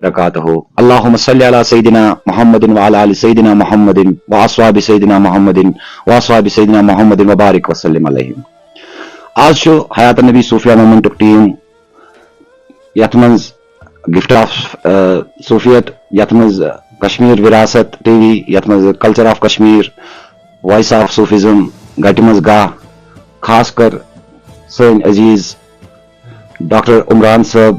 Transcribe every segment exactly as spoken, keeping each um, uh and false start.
وبركاته. اللهم صل على سيدنا محمد وعلى آل سيدنا محمد وأصحاب سيدنا محمد وأصحاب سيدنا محمد وبارك وسلم عليهم. آز چھُ حیات النبی صوفیہ مومنٹُک ٹیم، یتھ منٛز گفٹ آف صوفیت، یتھ منٛز کشمیر وراثت ٹی وی، یتھ منٛز کلچر آف کشمیر، وائس آف صوفیزم، گٹہِ منٛز گاہ، خاص کر سٲنۍ عزیز ڈاکٹر عمران صٲب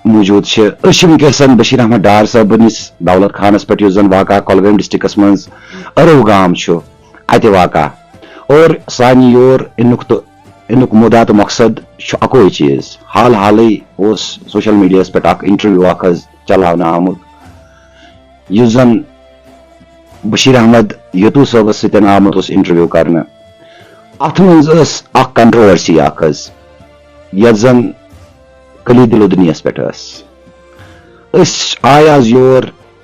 موجود چھِ۔ أسۍ چھِ وٕنکیٚس بشیر احمد ڈار صٲبنِس دولت خانس پٮ۪ٹھ، یُس زن واقع کۄلگٲمۍ ڈسٹرکٹس منٛز ارو گام چھُ، اتہِ واقع۔ اور سانہِ یور انُک تہٕ انُک مُدا تہٕ مقصد چھُ اکوے چیز۔ حال حالٕے اوس سوشل میڈیاہس پٮ۪ٹھ اکھ انٹرویو اکھ حظ چلاونہٕ آمُت، یُس زن بشیر احمد یتو صٲبس سۭتۍ آمُت اوس انٹرویو کرنہٕ۔ اتھ منٛز ٲس اکھ کنٹروورسی اکھ حظ، یتھ زن کلی دلودنیس پٮ۪ٹھ ٲس۔ أسۍ آے آز یور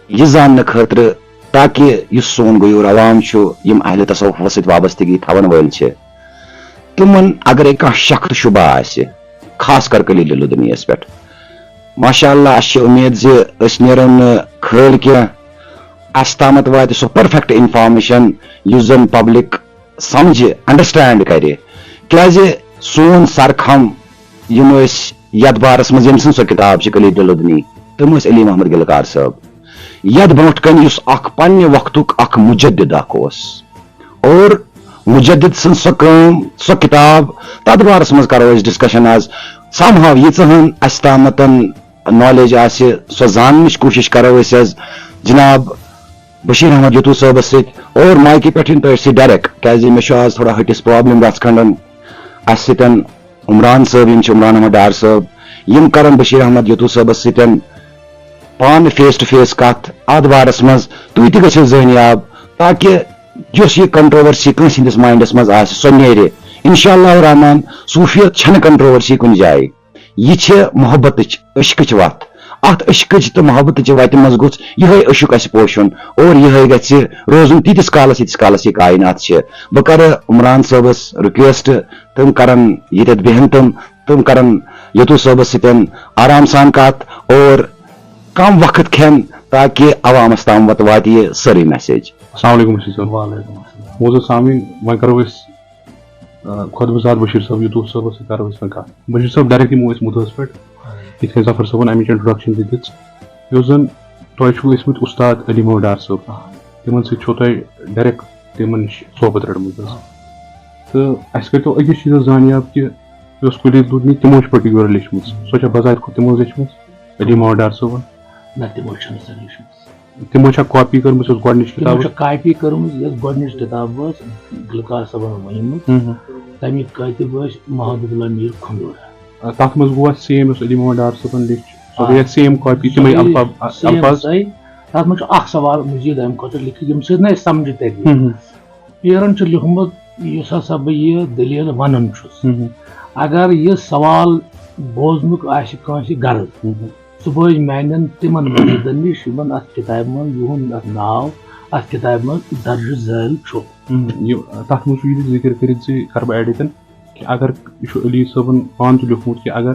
یہِ زاننہٕ خٲطرٕ، تاکہِ یُس سون غیور عوام چھُ، یِم اہل تصوفس سۭتۍ وابستگی تھاون وٲلۍ چھِ، تِمن اگرے کانٛہہ شک تہٕ شبہ آسہِ، خاص کر کلی دلودنیس پٮ۪ٹھ۔ ماشاء اللہ، اسہِ چھِ امید زِ أسۍ نیرو نہٕ کھٲلۍ کینٛہہ، اسہِ تامتھ واتہِ سۄ پرفیکٹ انفارمیشن، یُس زن پبلک سمجھِ، انڈرسٹینڈ کرِ۔ کیازِ سون سرخم یِم ٲسۍ یتھ بارس منٛز، ییٚمۍ سٕنٛز سۄ کِتاب چھِ کلی دلودنی، تِم ٲسۍ علی محمد گلکار صٲب۔ یتھ برونٛٹھ کنہِ یُس اکھ پننہِ وقتُک اکھ مجدد اکھ اوس، اور مجدد سٕنٛز سۄ کٲم، سۄ کِتاب، تتھ بارس منٛز کرو أسۍ ڈسکشن آز۔ سم ہاو ییٖژہن اسہِ تامتن نالیج آسہِ، سۄ زاننٕچ کوٗشش کرو أسۍ حظ جناب بشیر احمد یتو صٲبس سۭتۍ، اور مایکہِ پٮ۪ٹھ یِن تۄہہِ سۭتۍ ڈائریکٹ، کیازِ مےٚ چھُ آز تھوڑا ہٹِس پرابلم رژھ کھنڈن۔ اسہِ سۭتۍ عمران صٲب، یِم چھِ عمران احمد ڈار صٲب، یِم کرن بشیر احمد یتو صٲبس سۭتۍ پانہٕ فیس ٹو فیس کتھ اتھ بارس منٛز، تُہۍ تہِ گٔژھِو زٲنیاب، تاکہِ یۄس یہِ کنٹروورسی کٲنٛسہِ ہٕنٛدِس ماینڈس منٛز آسہِ، سۄ نیرِ۔ انشاء اللہ الرحمن، صوفیت چھنہٕ کنٹروورسی کُنہِ جایہِ۔ یہِ چھِ محبتٕچ، عشقٕچ وتھ۔ اتھ عشقٕچ تہٕ محبتٕچ وتہِ منٛز گوٚژھ یِہوٚے عشق اسہِ پوشُن، اور یِہوٚے گژھِ روزُن تیٖتِس کالس، ییٖتِس کالس یہِ کائنات چھِ۔ بہٕ کرٕ عمران صٲبس ریکویسٹ، تِم کرن ییٚتٮ۪تھ بیہن، تِم، تِم کرن یتو صٲبس سۭتۍ آرام سان کتھ، اور کم وقت کھٮ۪ن، تاکہ عوامس تام وت-، واتہِ یہِ سٲرٕے میسیج۔ السلام علیکم بشیر صٲب۔ وعلیکم السلام۔ موزز سامعین، وۄنۍ کرو أسۍ، آ، خۄطبہٕ زاد بشیر صٲب یتو صٲبس سۭتۍ کرو أسۍ وۄنۍ کتھ۔ بشیر صٲب، ڈائریکٹ یِمو أسۍ مُدعس پٮ۪ٹھ، یِتھ کٔنۍ ظفر صٲبن امِچ انٹروڈکشن تہِ دِژ، یُس زن تۄہہِ چھُو ٲسمٕتۍ استاد علی محمد ڈار صٲب، تِمن سۭتۍ چھو تۄہہِ ڈائریکٹ تِمن نِش صحبت رٔٹمٕژ حظ۔ تہٕ اسہِ کٔرۍتو أکِس چیٖزس زانیاب کہِ یۄس کُلۍ لوٗدنی تِمو چھِ پٔٹِکیوٗلر لیچھمٕژ، سۄ چھےٚ بذات خود تِمو لیچھمٕژ علی محمد ڈار صٲبن؟ نہ، تِمو چھَنہٕ سۄ لیچھمٕژ۔ تِمو چھا کاپی کٔرمٕژ یۄس گۄڈٕنِچ تِمو کِتاب چھےٚ ٲس؟ کاپی کٔرمٕژ، یۄس گۄڈٕنِچ کِتاب ٲس، گلکار صٲبن ؤنمٕژ۔ ہُم، ہُم۔ تَمِکۍ کٲتِب ٲسۍ محمد اللہ میٖر کھنڈورہ۔ آ، تَتھ منٛز گوٚو اَتھ سیم یۄس علی محمد ڈار صٲبن لیچھ، سۄ آ۔ گٔے اَتھ سیم کاپی، تِمے سۄ گٔے الفاظ، سیم الفاظ۔ سۄے۔ تَتھ منٛز چھُ اکھ سوال مزید اَمہِ خٲطرٕ لیکھِتھ، ییٚمہِ سۭتۍ نہٕ اَسہِ سمجھِ تَگہِ۔ ہُم، ہُم۔ پیرن چھُ لیوٗکھمُت، یُس ہسا بہٕ یہِ دٔلیٖل وَنان چھُس۔ ہُم، ہُم۔ اگر یہِ سوال بوزنُک آسہِ کٲنٛسہِ غرض، ہُم، ہُم۔ سُہ بوزِ میانٮ۪ن تِمن مُریٖدن نِش، یِمن اتھ کِتابہِ منٛز، یِہُنٛد اتھ ناو اتھ کِتابہِ منٛز درج ذیل چھُ۔ ہُم، یہِ، تتھ منٛز چھُ یہِ تہِ ذِکِر کٔرِتھ زِ کرٕ بہٕ ایڈ ییٚتٮ۪ن کہِ اگر یہِ چھُ علی صٲبن پانہٕ تہِ لیوٗکھمُت کہِ اگر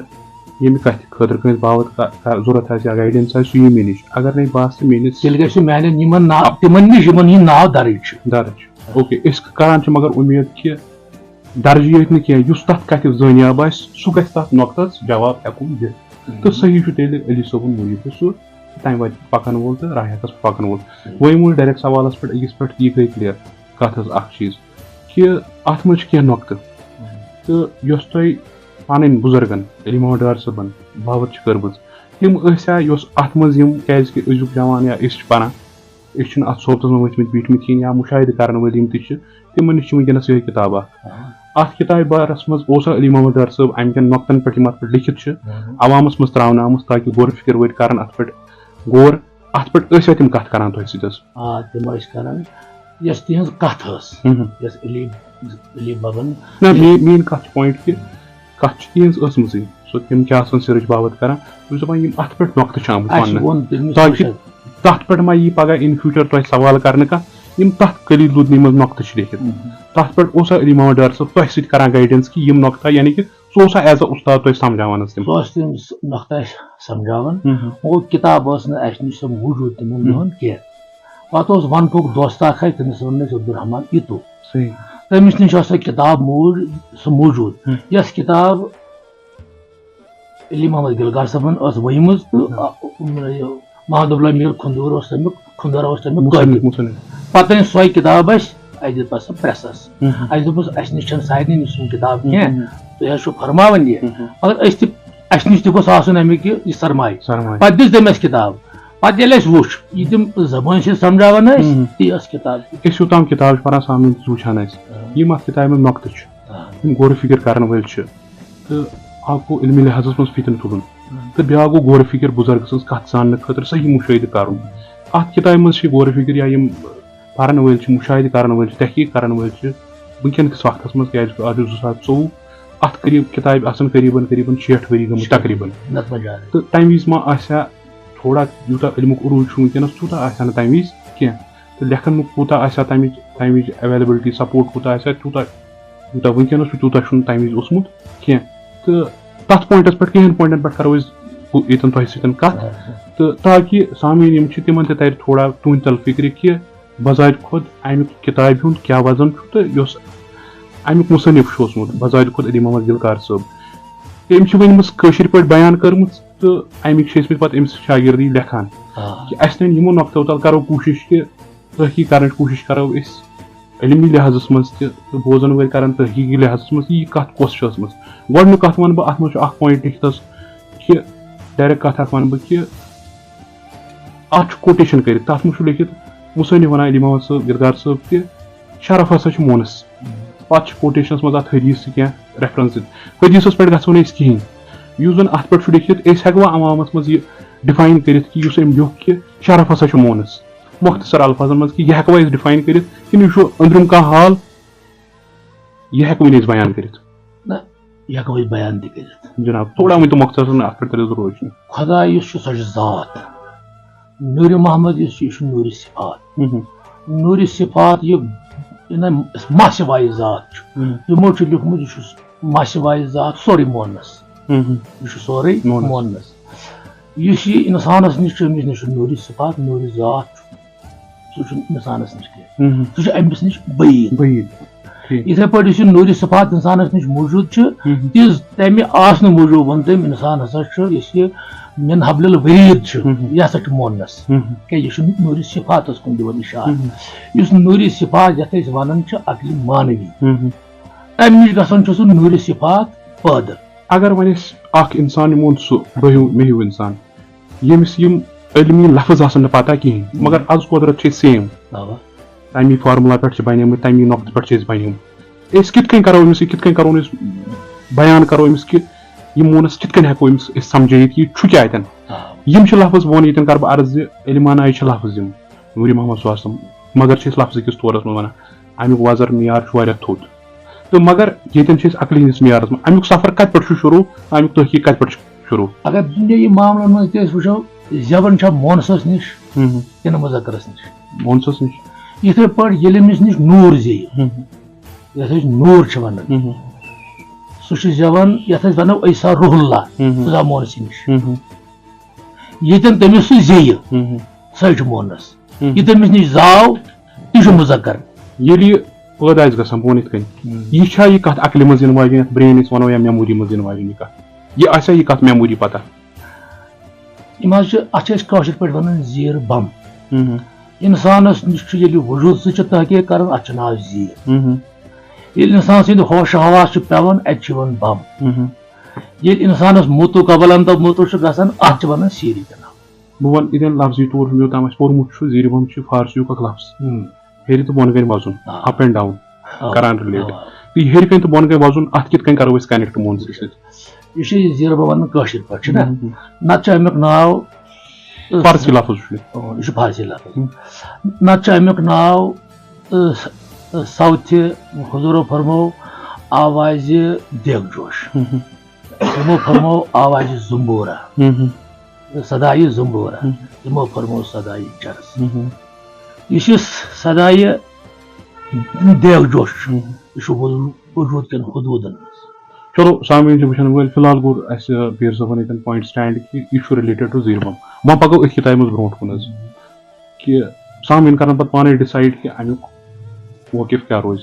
ییٚمہِ کتھِ خٲطرٕ کٲنٛسہِ باوتھ کا-، کا-، ضروٗرت آسہِ یا گایڈنس آسہِ، سُہ یی مےٚ نِش۔ اگر نَے بہٕ آسہٕ تہٕ مےٚ نِش تیٚلہِ گژھِ میانٮ۪ن یِمن ناو، تِمن نِش یِمن ہُنٛد ناو درج چھُ۔ درج۔ اوکے، أسۍ کران چھِ مگر اُمید کہِ درجہِ یٲتۍ نہٕ کینٛہہ، یُس تَتھ کَتھِ زٲنیاب آسہِ، سُہ گژھِ تَتھ نۄقطَس جواب ہٮ۪کُن دِتھ۔ تہٕ صحیح چھُ تیٚلہِ علی صٲبُن مُریٖد تہٕ سُہ تَمہِ وَتہِ پَکَن وول تہٕ راہِ حقَس پٮ۪ٹھ پَکَن وول۔ وۄنۍ یِمو ڈایریکٹ سوالَس پٮ۪ٹھ أکِس پٮ۪ٹھ یہِ گٔے کٕلیَر کَتھ حظ اَکھ چیٖز کہِ اَتھ منٛز چھِ کینٛہہ نۄقطہٕ۔ تہٕ یۄس تۄہہِ پَنٕنۍ بُزرگَن، علی محمد ڈار صٲبَن باوَتھ چھِ کٔرمٕژ، تِم ٲسیا یۄس اَتھ منٛز یِم، کیٛازِکہِ أزیُک جوان یا أسۍ چھِ پَران، أسۍ چھِنہٕ اَتھ صحبتَس منٛز ؤتھمٕتۍ بیٖٹھمٕتۍ کِہیٖنۍ یا مُشاہدٕ کَرَن وٲلۍ یِم تہِ چھِ، تِمَن نِش چھِ وٕنکیٚنَس یِہوٚے کِتاب اَکھ۔ آ۔ اَتھ کِتابہِ بارَس منٛز اوسا علی محمد ڈار صٲب اَمہِ کٮ۪ن نۄقطَن پٮ۪ٹھ یِم اَتھ پٮ۪ٹھ لیکھِتھ چھِ، ہُم۔ عوامَس منٛز ترٛاونہٕ آمٕژ تاکہِ غور فِکر وٲلۍ کَرَن اَتھ پٮ۪ٹھ غور، اَتھ پٮ۪ٹھ ٲسیا تِم کَتھ کَران تۄہہِ سۭتۍ حظ؟ آ، تِم ٲسۍ کَران۔ یۄس تِہِنٛز کَتھ ٲس، ہُم، ہُم۔ یۄس علی، علی بَبَن نہ، میٛٲنۍ، میٛٲنۍ کَتھ چھِ پویِنٛٹ کہِ کَتھ چھِ تِہِنٛز ٲسمٕژٕے، سۄ تِم کیٛاہ آسَن سِرٕچ باوَتھ کَران، بہٕ چھُس دَپان یِم اَتھ پٮ۪ٹھ نۄقطہٕ چھِ آمٕتۍ اَسہِ وَننہٕ، ووٚن تٔمِس تاکہِ وٕچھ حظ۔ تَتھ پٮ۪ٹھ ما یی پَگاہ in future تۄہہِ سوال کَرنہٕ کانٛہہ، یِم تَتھ کٔلی لوٗدنی منٛز نۄقطہٕ چھِ لیکھِتھ۔ مہم۔ تَتھ پٮ۪ٹھ اوسا علی محمد ڈار صٲب تۄہہِ سۭتۍ کَران گایڈَنس کہِ یِم نۄقطہٕ، یعنی کہِ سُہ اوسا ایز اے اُستاد تۄہہِ سمجھاوان حظ تِم؟ سُہ اوس تٔمِس نۄختہٕ اَسہِ سمجھاوان۔ ہُم، ہُم۔ گوٚو کِتاب ٲس نہٕ اَسہِ نِش سۄ موٗجوٗد تِمن ہُم۔ دۄہن کینٛہہ۔ پتہٕ اوس ونہٕ پھوٚک دوستہٕ اکھ اَسہِ، تٔمِس ووٚن أسۍ عبدالرحمان یِتو۔ صحیح۔ تٔمِس نِش ٲس سۄ کِتاب موٗج-، سۄ موٗجوٗد، ہُم۔ یۄس کِتاب علی محمد گلگار صٲبن ٲس ؤیمٕژ تہٕ، ہُم۔ آ، یہِ محمد عبداللہ میر کھُندور اوس تَمیُک، کھُندورا اوس تَمیُک مُصنِف، قٲدِر۔ مُصنِف۔ پتہٕ أنۍ سۄے کِتاب اَسہِ، اَسہِ دیُت پتہٕ سۄ پریسس۔ ہُم۔ اَسہِ دوٚپُس، اَسہِ نِش چھَنہٕ سارنٕے نِش سُم کِتاب کینٛہہ، ہُم۔ تُہۍ حظ چھِو فرماوان یہِ۔ ہُم۔ مگر أسۍ تہِ، اَسہِ نِش تہِ گوٚژھ آسُن اَمیُک یہِ، یہِ سرمایہِ۔ سرمایہِ۔ پتہٕ دِژ تٔمۍ اَسہِ کِتاب۔ پتہٕ ییٚلہِ اَسہِ وُچھ، یہِ تِم زبٲنۍ چھِ سمجھاوان ٲسۍ، ہُم۔ تی ٲس کِتاب۔ أسۍ یوٗتاہ یِم کِتابہٕ چھِ پران، سامعیٖن تہِ وٕچھان اَسہِ، آ۔ یِم اَتھ کِتابہِ منٛز نۄقطہٕ چھِ، آ۔ یِم غور و فِکر کرن وٲلۍ چھِ، تہٕ اکھ گوٚو علمِ لحاظس منٛز فِتنہٕ تُلُن، آ۔ تہٕ بیٛاکھ گوٚو غور و فِکر بُزرگہٕ سٕنٛز کتھ زاننہٕ خٲطرٕ صحیح مُشٲہدٕ کرُن۔ اتھ کِتابہِ منٛز چھِ غور و فِکر یا یِم پرن وٲلۍ چھِ، مُشاہدٕ کرن وٲلۍ چھِ، تحقیق کرن وٲلۍ چھِ، وٕنکیٚن کِس وقتس منٛز، کیازِ کہِ آز چھُ زٕ ساس ژوٚوُہ، اتھ قریب کِتابہِ آسن قریباً، قریباً شیٹھ ؤری گٔمٕتۍ تقریباً۔ نتہٕ ما جان۔ تہٕ تمہِ وِزِ ما آسہِ ہا تھوڑا یوٗتاہ علمُک عروٗج چھُ وٕنکیٚنس، تیوٗتاہ آسہِ ہا نہٕ تمہِ وِزِ کینٛہہ۔ تہٕ لیکھن نُک کوٗتاہ آسہِ ہا تمہِ وِزِ، تمہِ وِزِ availability، support کوٗتاہ آسہِ ہا، تیوٗتاہ یوٗتاہ وٕنکیٚنَس چھُ، تیوٗتاہ چھُنہٕ تَمہِ وِزِ اوسمُت کینٛہہ۔ تہٕ تَتھ پوینٹَس پٮ۪ٹھ، کینٛہَن پوینٹَن پٮ۪ٹھ کَرو أسۍ ہُہ، ییٚتٮ۪ن تۄہہِ سۭتۍ کَتھ۔ آ۔ تہٕ تاکہِ سامعیٖن یِم چھِ، تِمَن تہِ تَرِ تھوڑا تُہٕنٛدِ تَلہٕ فِکرِ کہِ بذاتِ خۄد اَمیُک کِتابہِ ہُنٛد کیٛاہ وزن چھُ تہٕ یۄس اَمیُک مُصنِف چھُ اوسمُت بذاتِ خۄد علی محمد گلکار صٲب۔ تٔمۍ چھِ ؤنمٕژ کٲشِر پٲٹھۍ بیان کٔرمٕژ تہٕ اَمِکۍ چھِ ٲسمٕتۍ پَتہٕ أمِس شاگردی لیکھان آ۔ کہِ اَسہِ تَمہِ یِمو نۄقطو تَل کَرو کوٗشِش کہِ تحقیق کَرنٕچ کوٗشِش کَرو أسۍ۔ علمی لحاظس منٛز تہِ تہٕ بوزن وٲلۍ کرن تحقیقی لحاظس منٛز تہِ، یہِ کتھ کۄس چھِ ٲسمٕژ۔ گۄڈٕنیُک کتھ ونہٕ بہٕ، اتھ منٛز چھُ اکھ پوینٹ لیکھِتھ حظ کہِ ڈایریکٹ کتھ اکھ ونہٕ بہٕ کہِ اتھ چھُ کوٹیشن کٔرِتھ، تتھ منٛز چھُ لیکھِتھ مُصنف ونان علی محمد صٲب، گردار صٲب کہِ شرف ہسا چھُ مونس۔ پتہٕ چھِ کوٹیشنس منٛز اتھ حدیث تہِ کینٛہہ ریفرنس دِتھ۔ حدیثس پٮ۪ٹھ گژھو نہٕ أسۍ کِہینۍ۔ یُس زن اتھ پٮ۪ٹھ چھُ لیکھِتھ، أسۍ ہٮ۪کوا عوامس منٛز یہِ ڈِفاین کٔرِتھ کہِ یُس أمۍ لیوٚکھ کہِ شرف ہسا چھُ مونس؟ مۄختصر الفاظن منٛز کہِ یہِ ہٮ۪کوا أسۍ ڈِفاین کٔرِتھ کِنہٕ یہِ چھُ أنٛدرِم کانٛہہ حال، یہِ ہٮ۪کوٕے نہٕ أسۍ بیان کٔرِتھ؟ نہ، یہِ ہٮ۪کو أسۍ بیان تہِ کٔرِتھ۔ جناب، تھوڑا ؤنۍ تو مۄختصرن اتھ پٮ۪ٹھ تٔرِو روشنی۔ خۄدا یُس چھُ، سۄ چھِ ذات۔ نوٗرِ محمد یُس چھُ، یہِ چھُ نوٗرِ صفات۔ مہم۔ نوٗرِ صفات یہِ، یہِ نہ ماسہِ وایہِ ذات چھُ۔ مہم۔ یِمو چھُ لیوٗکھمُت، یہِ چھُ ماسہِ وایہِ ذات سورُے مونس۔ مہم۔ یہِ چھُ سورُے مونس۔ مونس۔ یُس یہِ اِنسانَس نِش چھُ، أمِس نِش چھُ نوٗرِ صفات، نوٗرِ ذات چھُ۔ سُہ چھُنہٕ اِنسانَس نِش کینٛہہ۔ مہم۔ سُہ چھُ أمِس نِش بعیٖد۔ بعیٖد۔ ٹھیٖک۔ یِتھَے پٲٹھۍ یُس یہِ نوٗرِ صفات اِنسانَس نِش موٗجوٗد چھُ، مہم۔ تِژھ تَمہِ آسنہٕ موٗجوٗب ووٚن تٔمۍ، اِنسان ہسا چھُ، یُس یہِ من حبلِ الورید چھُ، مہم۔ یہِ ہسا چھُ موننَس۔ مہم۔ کیٛازِ یہِ چھُ نوٗرِ صفاتَس کُن دِوان اِشارٕ۔ مہم۔ یُس نوٗرِ صفات، یَتھ أسۍ وَنان چھِ عقلِ معنوی، مہم۔ اَمہِ نِش گژھان چھُ سُہ نوٗرِ صفات پٲدٕ۔ اگر وۄنۍ أسۍ اکھ انسان نِمون، سُہ بہیو مےٚ ہیوٗ انسان، ییٚمِس یِم علمی لفظ آسن نہٕ پتہ کِہینۍ، مگر از قۄدرت چھِ أسۍ سیم۔ اوا۔ تَمی فارمولا پٮ۪ٹھ چھِ بنیمٕتۍ، تَمی نۄقطہٕ پٮ۪ٹھ چھِ أسۍ بنیمٕتۍ۔ أسۍ کِتھ کٔنۍ کرو أمِس یہِ، کِتھ کٔنۍ کرون أسۍ بیان کرو أمِس کہِ یہِ مونس کِتھ کٔنۍ ہٮ۪کو أمِس أسۍ سمجھٲیِتھ کہِ یہِ چھُ کیٛاہ اَتٮ۪ن؟ آ۔ یِم چھِ لفظ، بہٕ وَنہٕ ییٚتٮ۪ن کرٕ بہٕ عرض زِ علمانہ چھِ لفظ یِم نوٗرِ محمد صلی اللہ علیہ وسلم، مگر چھِ أسۍ لفظ کِس طورس منٛز وَنان۔ اَمیُک وزر معیار چھُ واریاہ تھوٚد۔ تہٕ مگر ییٚتٮ۪ن چھِ أسۍ عقلِ ہِنٛدِس معیارَس منٛز۔ اَمیُک سفر کَتہِ پٮ۪ٹھ چھُ شروٗع، اَمیُک تحقیٖق کَتہِ پٮ۪ٹھ چھُ شروٗع؟ اگر دُنیٲیی معاملَن منٛز تہِ أسۍ وٕچھو، زٮ۪وَن چھا مونسَس نِش ہُم ہُم۔ کِنہٕ مُذکرَس نِش؟ مونسَس نِش۔ یِتھَے پٲٹھۍ ییٚلہِ أمِس نِش نوٗر زیٚیہِ، ہُم ہُم۔ یَتھ أسۍ نوٗر چھِ وَنان، ہُم ہُم۔ سُہ چھُ زٮ۪وَن، یَتھ أسۍ وَنو عیسیٰ روح اللہ، ہُم ہُم۔ سُہ زاو مونسٕے نِش۔ ہُم ہُم۔ ییٚتٮ۪ن تٔمِس سُہ زیٚیہِ، ہُم ہُم۔ سۄے چھُ مونس۔ ہُم۔ یہِ تٔمِس نِش زاو، تہِ چھُ مُذکر۔ ییٚلہِ یہِ پٲدٕ آسہِ گژھان، بہٕ وَنہٕ یِتھ کٔنۍ، ہُم۔ یہِ چھا یہِ کَتھ عقلہِ منٛز یِنہٕ واجیٚنۍ، یَتھ brain أسۍ وَنو یا memory منٛز یِنہٕ واجیٚنۍ یہِ کَتھ؟ یہِ آسیا یہِ کَتھ memory پَتہ؟ یِم حظ چھِ، اَتھ چھِ أسۍ کٲشِر پٲٹھۍ وَنان زیٖر بَم۔ ہُم ہُم۔ اِنسانَس نِش چھُ ییٚلہِ وجوٗد سۭتۍ چھِ تحقیٖق کَران، اَتھ چھُ ناو زیٖر۔ ہُم ہُم۔ ییٚلہِ اِنسان سٕنٛدِ ہوش حواس چھِ پٮ۪وان، اَتہِ چھِ یِوان بَم۔ ہُم ہُم۔ ییٚلہِ اِنسانَس موتُ قبل اَن تہٕ موتُ چھُ گژھان، اَتھ چھِ وَنان سیٖری کَلام۔ بہٕ وَنہٕ یِتھٮ۪ن لفظی طور یوٚتام اَسہِ پوٚرمُت چھُ، زیٖرِ بَم چھِ فارسیُک اکھ لفظ۔ ہُم۔ ہیٚرِ تہٕ بۄنہٕ کَنہِ وَزُن، آ۔ Up and down، آ۔ کَران relate۔ آ۔ تہٕ یہِ ہیٚرِ کَنہِ تہٕ بۄنہٕ کَنہِ وَزُن، اَتھ کِتھ کٔنۍ کَرو أسۍ connect مونسٕے سۭتۍ؟ یہِ چھُ یہِ زیٖرِ بَم وَنان کٲشِر پٲٹھۍ، چھُنہ؟ ہُم، ہُم۔ نَتہٕ چھُ اَمیُک ناو، فارسی لفظ چھُ یہِ۔ آ، یہِ چھُ فارسی لفظ۔ ہُم۔ نَتہٕ چھُ اَمیُک ناو، آ، ساوتھِ، حضوٗرو فرمو، آوازِ دیگ جوش۔ ہُم، ہُم۔ تِمو فرمو آوازِ زُمبورا۔ ہُم، ہُم۔ صدایہِ زُمبورا۔ ہُم۔ تِمو فرمو صدایہِ جرس۔ ہُم، ہُم۔ یُس یہِ صدایہِ دیگ جوش چھُ، ہُم۔ یہِ چھُ وجو-، وجوٗد کٮ۪ن حدوٗدن منٛز۔ چلو، سامعیٖن چھِ وٕچھن وٲلۍ، فی الحال کوٚر اَسہِ پیٖر صٲبن ییٚتٮ۪ن point stand کہِ یہِ چھُ related to زیٖر بم۔ وۄنۍ پَکو أتھۍ کِتابہِ منٛز برونٛٹھ کُن حظ، کہِ سامعیٖن کَرن پَتہٕ پانَے decide کہِ اَمیُک موقف کیٛاہ روزِ۔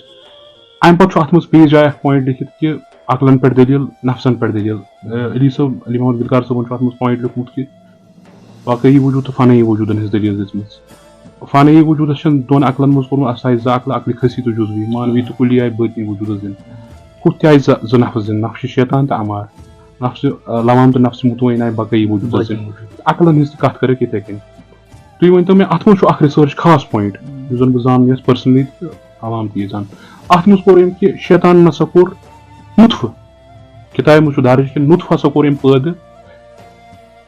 اَمہِ پَتہٕ چھُ اَتھ منٛز بیٚیِس جایہِ اَکھ point لیکھِتھ کہِ عقلن پٮ۪ٹھ دٔلیٖل، نفسن پٮ۪ٹھ دٔلیٖل۔ اے، علی صٲب، علی محمد گلکار صٲبن چھُ اَتھ منٛز point لیوٚکھمُت کہِ واقعی وجوٗد تہٕ فنٲیی وجوٗدن ہٕنٛز دٔلیٖل دِژمٕژ۔ فنٲیی وجوٗدس چھَنہٕ دۄن عقلن منٛز کوٚرمُت، اَتھ آسہِ زٕ عقلہٕ، عقلِ خسی تہٕ جزوی، معنوی تہٕ کُلی آیہِ بٲطنی وجوٗدس دِنہٕ۔ ہُتھ تہِ آیہِ زٕ، زٕ نفس دِنہٕ، نفسِ شیطان تہٕ امار، نفسِ، آ، لوام تہٕ نفسِ مطمئن آیہِ بقٲیی وجوٗدس دِنہٕ۔ عقلن ہٕنٛز تہِ کتھ کٔرٕکھ یِتھے کٔنۍ۔ تُہۍ ؤنۍ تو مےٚ، اتھ منٛز چھُ اکھ research خاص point، یُس زن بہٕ زانہٕ یژھ personally تہٕ عوام تہِ یہِ زانہٕ۔ اتھ منٛز کوٚر أمۍ کہِ شیطان نسا کوٚر نطفہٕ، کتابہِ منٛز چھُ درج کہِ نطفہٕ ہسا کوٚر أمۍ پٲدٕ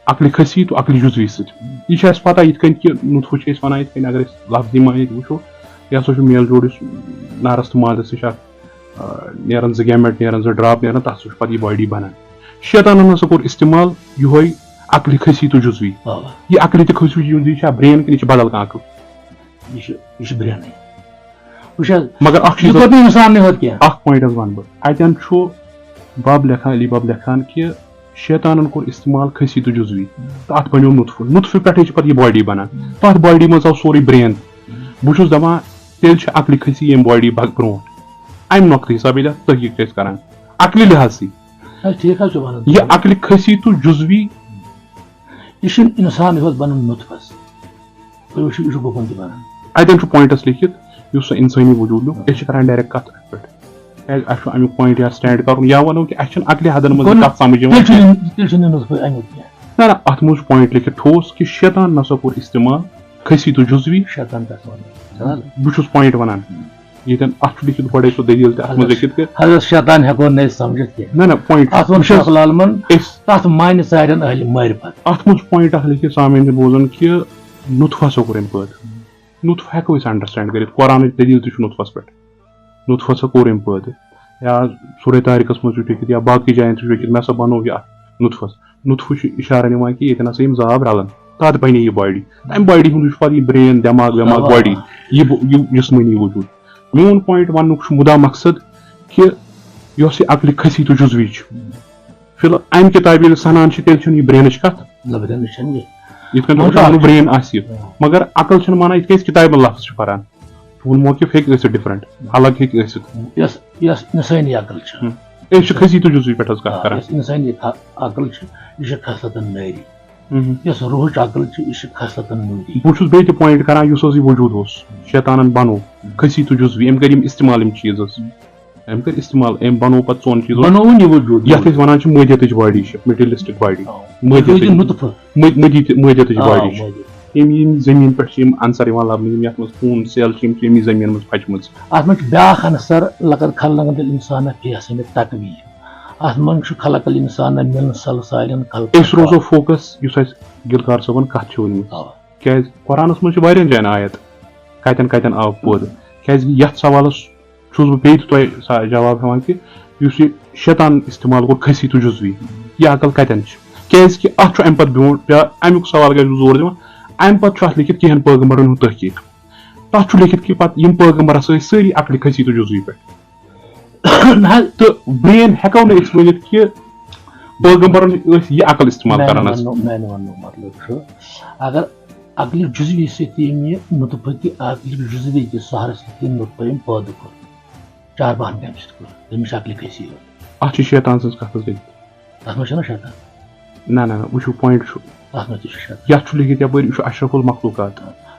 عقلِ خسی تہٕ عقلِ جزوی سۭتۍ۔ یہِ چھِ اَسہِ پتہ یِتھ کٔنۍ کہِ نطفہٕ چھِ أسۍ وَنان یِتھ کٔنۍ، اگر أسۍ لفظی معنی تہِ وٕچھو، یہِ ہسا چھُ میل جوڑ یُس نارس تہٕ مازس نِش اکھ، آ، نیران زٕ gamete، نیران زٕ drop نیران، تَتھ سۭتۍ چھُ پتہٕ یہِ body بنان۔ شیطانن ہسا کوٚر استعمال یِہوٚے عقلِ خسی تہٕ جزوی۔ آ۔ یہِ عقلِ تہٕ خسی جزوی چھا brain کِنہٕ یہِ چھِ بدل کانٛہہ عقل؟ یہِ چھِ، یہِ چھِ brainٕے۔ وٕچھ حظ، مگر اَکھ چیٖز یہِ کوٚر نہٕ اِنساننٕے ہوت کینٛہہ۔ اَکھ point حظ وَنہٕ بہٕ، اَتٮ۪ن چھُ بب لیکھان، علی بب لیکھان کہِ شیطانن کوٚر استعمال خسی تہٕ جزوی تہٕ اَتھ بنیو نطفہٕ۔ نطفہٕ پٮ۪ٹھٕے چھِ پتہٕ یہِ body بنان۔ تَتھ body منٛز آو سورُے brain۔ بہٕ چھُس دَپان، تیٚلہِ چھِ عقلِ خسی ییٚمہِ body بگ-، برونٛٹھ۔ اَمہِ نۄقطہٕ حساب ییٚلہِ اَتھ تحقیٖق چھِ أسۍ کران، عقلِ لحاظ تہِ۔ حظ، ٹھیٖک حظ چھُ وَنان۔ یہِ عقلِ خسی تہٕ جزوی۔ یہِ چھُنہٕ اِنسان یوت بَنان نُطفَس۔ تُہۍ وٕچھِو، یہِ چھُ گُپُن تہِ بَنان۔ اَتٮ۪ن چھُ pointس لیکھِتھ، یُس سُہ اِنسٲنی وجوٗد لیوٚکھ، أسۍ چھِ کران direct کَتھ اَتھ پٮ۪ٹھ۔ کیٛازِ اَسہِ چھُ اَمیُک point یا stand کَرُن، یا وَنو کہِ اَسہِ چھُنہٕ عقلِ حدن منٛز یہِ گوٚو کَتھ سَمٕجھ یِوان تیٚلہِ کینٛہہ۔ چھُنہٕ، تیٚلہِ چھُنہٕ نُطفہٕ اَمیُک کینٛہہ۔ نہ، نہ، اَتھ منٛز چھُ point لیکھِتھ ٹھوس کہِ شیطان نسا کوٚر استعمال خسی تہٕ جزوی۔ شیطان کَتھ وَنان؟ بہٕ چھُس point وَنان۔ ییٚتٮ۪ن اَتھ چھُ لیکھِتھ گۄڈَے سُہ دٔلیٖل تہِ اَتھ منٛز لیکھِتھ کہِ حضرت شیطان ہٮ۪کو نہٕ أسۍ سَمجھِتھ کینٛہہ۔ نہ، نہ، point اَتھ ووٚن چھُ شیخ العالمن، أسۍ تَتھ معنی ژارٮ۪ن اہلِ معرفت۔ اَتھ منٛز چھُ point اَکھ لیکھِتھ، سامعیٖن تہِ بوزان کہِ نُطفہٕ ہسا کوٚر أمۍ پٲدٕ۔ نُطفہٕ ہٮ۪کو أسۍ understand کٔرِتھ، قرآنٕچ دٔلیٖل تہِ چھُ نُطفَس پٮ۪ٹھ۔ نُطفہٕ ہسا کوٚر أمۍ پٲدٕ۔ یا سورہ طارقس منٛز چھُ لیکھِتھ، یا باقٕے جایَن تہِ چھُ لیکھِتھ، مےٚ ہسا بنوو یہِ اَتھ نُطفَس۔ نُطفہٕ چھُ اِشارٕ نِوان کہِ ییٚتٮ۪ن ہسا یِم زاو رَلَن، تَتھ بَنے یہِ body۔ تَمہِ body ہُنٛد چھُ پَتہٕ یہِ brain، دٮ۪ماغ وٮ۪ماغ، اَوا۔ Body، یہِ بہٕ-، یہِ جسمٲنی وجوٗد۔ میون point وَننُک چھُ مُدا مقصد کہِ یۄس یہِ عقلِ خسی تہٕ جزوی چھِ، فی الحال اَمہِ کِتابہِ ییٚلہِ سَنان چھِ، تیٚلہِ چھَنہٕ یہِ brainٕچ کَتھ۔ نہ، brainٕچ چھَنہٕ یہِ۔ یِتھ کٔنۍ وۄنۍ تۄہہِ چھُ وَنُن، اَتھ brain آسہِ یہِ۔ آ۔ مگر عقل چھَنہٕ مانان، یِتھ کٔنۍ أسۍ کِتابہِ منٛز لفظ چھِ پَران۔ تُہُنٛد موقف ہیٚکہِ ٲسِتھ different، الگ ہیٚکہِ ٲسِتھ۔ یۄس، یۄس اِنسٲنی عقل چھِ۔ ہُم۔ أسۍ چھِ خسی تہٕ جزوی پٮ۪ٹھ حظ کَتھ آ، کَران۔ یۄس اِنسٲنی عق-، عقل چھِ، یہِ چھِ خصلتن نٲری۔ ہُم۔ یۄس روحٕچ عقل چھِ، یہِ چھِ خصلتن نوٗری۔ بہٕ چھُس بیٚیہِ تہِ point کَران، یُس حظ یہِ وجوٗد اوس، شیطانَن بنوو خسی تہٕ جزوی، أمۍ کٔرۍ یِم استعمال یِم چیٖز حظ۔ أمۍ کٔرۍ استعمال، أمۍ بنوو پَتہٕ ژۄن چیٖزَن۔ بنووُن یہِ وجوٗد۔ یَتھ أسۍ وَنان چھِ مٲدیتٕچ body چھِ، materialistic body۔ آ۔ مٲدیتٕچ۔ یہِ نُطفہٕ۔ مٲ-، مٲدیت-، مٲدیتٕچ آ، body چھِ۔ مٲدیت۔ یِم، یِم زٔمیٖن پٮ۪ٹھ چھِ یِم عنصر یِوان لَبنہٕ، یِم یَتھ منٛز خوٗن cell چھِ، یِم چھِ یِمی زٔمیٖن منٛز پھچمٕژ۔ اَتھ منٛز چھُ بیٛاکھ عنصر، لقد خلقنا الانسان فی احسن تقویم۔ اَتھ منٛز چھُ خلق الانسان من صلصال کالفخار۔ أسۍ روزو focus، یُس اَسہِ گِلکار صٲبَن کَتھ چھِ ؤنمٕژ۔ آ۔ کیٛازِ قرآنَس منٛز چھِ واریاہَن جایَن آیت، کَتٮ۪ن کَتٮ۪ن آو پٲدٕ۔ کیٛازِ یَتھ سوالَس چھُس بہٕ بیٚیہِ تہِ تۄہہِ سا-، جواب ہٮ۪وان کہِ یُس یہِ شیطان استعمال کوٚر خسی تہٕ جزوی، یہِ عقل کَتٮ۪ن چھِ؟ کیٛازِ کہِ اَتھ چھُ اَمہِ پَتہٕ برونٛٹھ، یا اَمیُک سوال گژھِ بہٕ زور دِوان، اَمہِ پَتہٕ چھُ اَتھ لیکھِتھ کینٛہَن پٲغمبرَن ہُنٛد تحقیٖق۔ تَتھ چھُ لیکھِتھ کہِ پَتہٕ یِم پٲغمبر ہسا ٲسۍ سٲری عقلِ خسی تہٕ جزوی پٮ۪ٹھ۔ نہ حظ۔ تہٕ brain ہٮ۪کو نہٕ أسۍ ؤنِتھ کہِ پٲغمبرَن ٲسۍ یہِ عقل استعمال میٛانہِ کران حظ۔ وَننُک، میٛانہِ وَننُک مطلب چھُ، اگر عقلِ جزوی سۭتۍ ییٚمہِ نُطفہٕ کہِ عقلِ جزوی کہِ سہارٕ سۭتۍ ییٚمہِ نُطفہٕ أمۍ پٲدٕ کوٚر، چار باہن کَمہِ سۭتۍ کوٚر؟ تٔمِس چھِ عقلِ خسی ہُنٛد۔ اَتھ چھِ شیطان سٕنٛز کَتھ حظ لیکھِتھ۔ تَتھ منٛز چھَنہ شیطان؟ نہ، نہ، نہ، وٕچھِو point چھُ۔ تَتھ منٛز تہِ چھُ شیطان۔ یَتھ چھُ لیکھِتھ یَپٲرۍ، یہِ چھُ اشرف المخلوقات۔